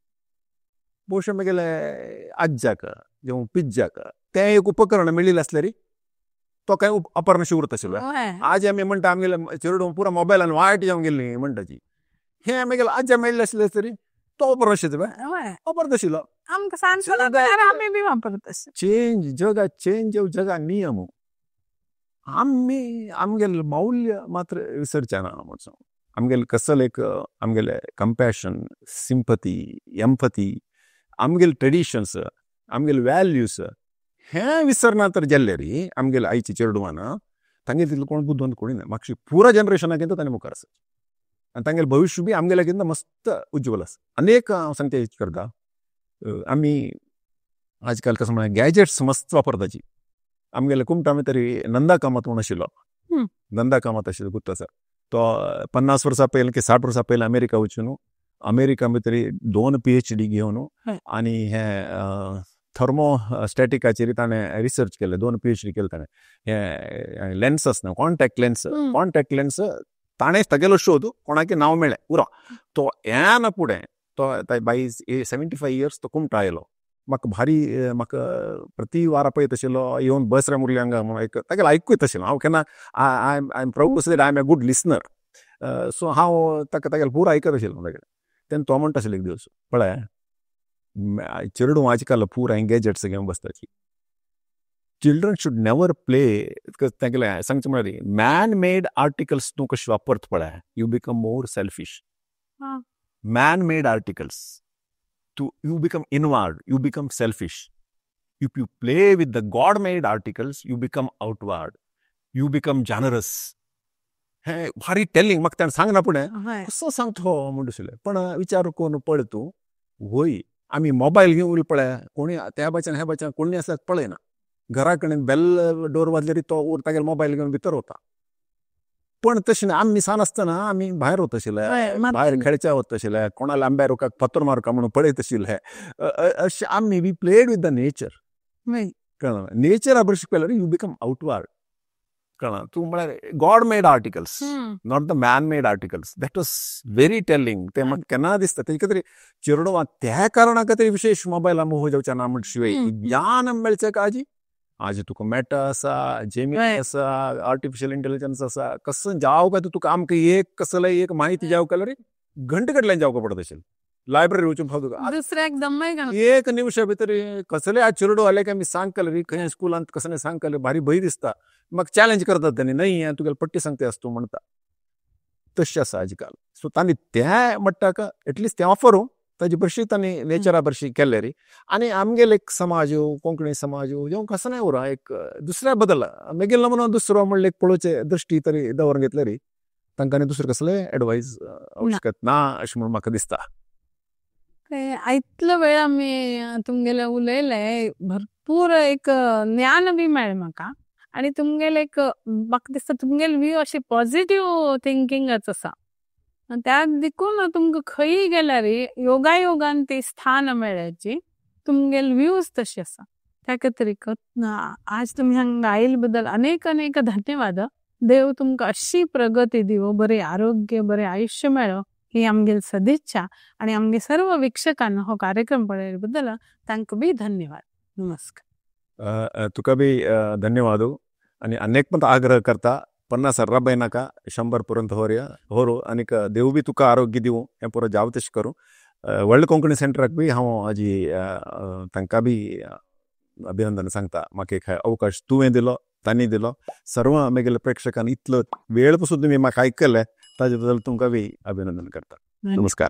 भोवशा म्हगेले आज्याक जावं पिज्जाक तें एक उपकरण मेळिल्लें आसल्यार तो कांय वापरनाशें उरता आशिल्लो. आज आमी म्हणटा आमगेले चेडूं पुरा मोबायलान वायट जावन गेल्ली म्हणटाची. हें आमगेले आज्या मेळिल्लें आसलें तरी तो वापरनाशिल्लो, वापरता आशिल्लो. चेंज जगा चेंज जगा नियम. आमी आमगेले मौल्य मात्र विसरचें ना म्हूण सांग. आमगेले कसले एक आमगेले कंपॅशन, सिंपथी, एम्पथी, आमगेले ट्रेडिशन्स, आमगेले व्हॅल्यूज हें विसरना तर जाल्यार आमगेले आयचे चेडवान तांगेले तितलो कोण बुद्धवंत कोणी ना. मातशी पुरा जनरेशनाक ताणें मुखार आसा आनी तांगेलें भविश्य बी आमगेल्या मस्त उज्ज्वल आसा. आनी एक हांव सांगता करता, आमी आजकाल कसो म्हळ्यार गॅजेट्स मस्त वापरताची. आमगेले कुमटा तरी नंदा कामत म्हूण आशिल्लो, नंदा कामत आशिल्लो गुत्त आसा. तो 50 वर्सां पयलीं की 60 वर्सां पयलीं अमेरिका वचून अमेरिका भितर 2 PhD घेवन आनी हें थर्मोस्टॅटिकाचेर ताणें रिसर्च केलें, 2 PhD केलें ताणें. हें लेन्स आसना, कॉन्टॅक्ट लेन्स, कॉन्टॅक्ट लेन्स ताणें तागेलो शोध कोणाक नांव मेळ्ळें उरो. तो येना फुडें तो बाय 75 इयर्स तो कुमटा आयलो. म्हाका भारी म्हाका प्रति वारा पळयत आशिल्लो, येवन बस रे मुरली हांगा म्हूण एक तागेलें आयकूं येता आशिल्लें. हांव केन्ना I am proud to say I am a good listener. So हांव ताका तागेलें पुरो आयकत आशिल्लो तागेलें. तेन्ना तो म्हणटा आशिल्लो एक दीस, पळय चेडूं आजकाल पुराय गॅजेट्स घेवन बसताची. चिल्ड्रन should never play, तांगेलें सांगचें म्हळ्यार मॅन मेड आर्टिकल्स तूं कशें वापरता पळय, you become more selfish. Man made articles तूं you become inward, you become selfish. If you play with the God made articles you become outward, you become generous. हें भारी टेलिंग म्हाका ताणें सांगना फुडें कसो सांगता हो म्हूण दिसलें. पण विचार करून पळय तूं, वय आमी मोबायल घेवन पळय कोणी त्या बाच्यान ह्या बाच्यान कोणी आसल्यार पळयना, घरा कडेन बेल डोर वाजल्यार तो तागेलो मोबायल घेवन भितर वता. पण तशें न्हय, आमी सान आसतना आमी भायर वता आशिल्ले, भायर खेळच्या वता आशिल्ले, कोणाल्या आंब्या रुखाक फातर मारका म्हणून पळयत आशिल्ले. अशें आमी we played with the nature. कळ्ळें? नेचरा बरोबर शिकल्यार you become outward. कळ्ळें? तूं म्हळ्यार God made articles, not the man made articles. That was very telling. तें म्हाका केन्ना दिसता तेजे खातीर चेडवां त्या कारणा खातीर विशेश मोबायला मोह जावचें ना म्हण शिवाय ज्ञान मेळचें काजी. आज तुका मेटा आसा, जेमिनी आसा, आर्टिफिशियल इंटेलिजन्स आसा, कसो जावं काय तुका आमकां एक कसलें एक म्हायती जावं काय घंटे कडल्यान जावंक पडत आशिल्लें. लायब्ररी वचून फावता तुका दुसऱ्याक दमय एक निमिशा भितर कसले आज चेडू आले काय आमी सांगतले खंय स्कुलांत कसलें सांगतले, भारी भंय दिसता. म्हाका चॅलेंज करतात तेणी, न्हय तुगेले पट्टी सांगता आसता तूं म्हणटा. तशें आसा आजकाल. सो तांणी तें म्हणटा एटलिस्ट तें ऑफर ताजे भरशी तांणी नेचरा भरशी केल्ले रे. आनी आमगेले एक समाज कोंकणी समाज जेवण कसो उर एक दुसऱ्या बदल मेगेलो म्हणून दुसरो म्हणल्यार एक पळोवचे दृश्टी तरी दवरून घेतले रे, तांकां दुसरें कसले एडवायज आवश्यकत ना अशें म्हणून म्हाका दिसता. इतलो वेळ आमी तुमगेले उलयले, भरपूर एक ज्ञान बी मेळ्ळें म्हाका. आनी तुमगेले एक म्हाका दिसता तुमगेले व्यू अशें पॉझिटिव्ह थिंकिंगाच आसा, त्या देखून तुमकां खंय गेल्यार योगायोगान ती स्थान मेळ्ळ्याची तुमगेले व्यूज तशे आसा. त्या खातीर आज तुमी हांगा आयिल्ले बद्दल अनेक अनेक धन्यवाद. देव तुमकां अशी प्रगती दिवं, बरें आरोग्य बरें आयुष्य मेळो ही आमगेली सदिच्छा. आनी आमगे सर्व वीक्षकांना हो कार्यक्रम पळयले बद्दल तांकां बी धन्यवाद. नमस्कार. तुका बी धन्यवाद. आनी अनेक पण आग्रह करता 50 रबय नाका, 100 पर्यंत होरया होरू. आनीक देव बी तुका आरोग्य दिवं, हें पुरो जाव तशें करूं. वर्ल्ड कोंकणी सेंटराक बी हांव आजी तांकां बी अभिनंदन सांगता. म्हाका एक अवकाश तुवें दिलो, तांणी दिलो. सर्व म्हगेल्या प्रेक्षकांनी इतलो वेळ पसून तुमी म्हाका आयकलें ताजे बद्दल तुमकां बी अभिनंदन करता. नमस्कार.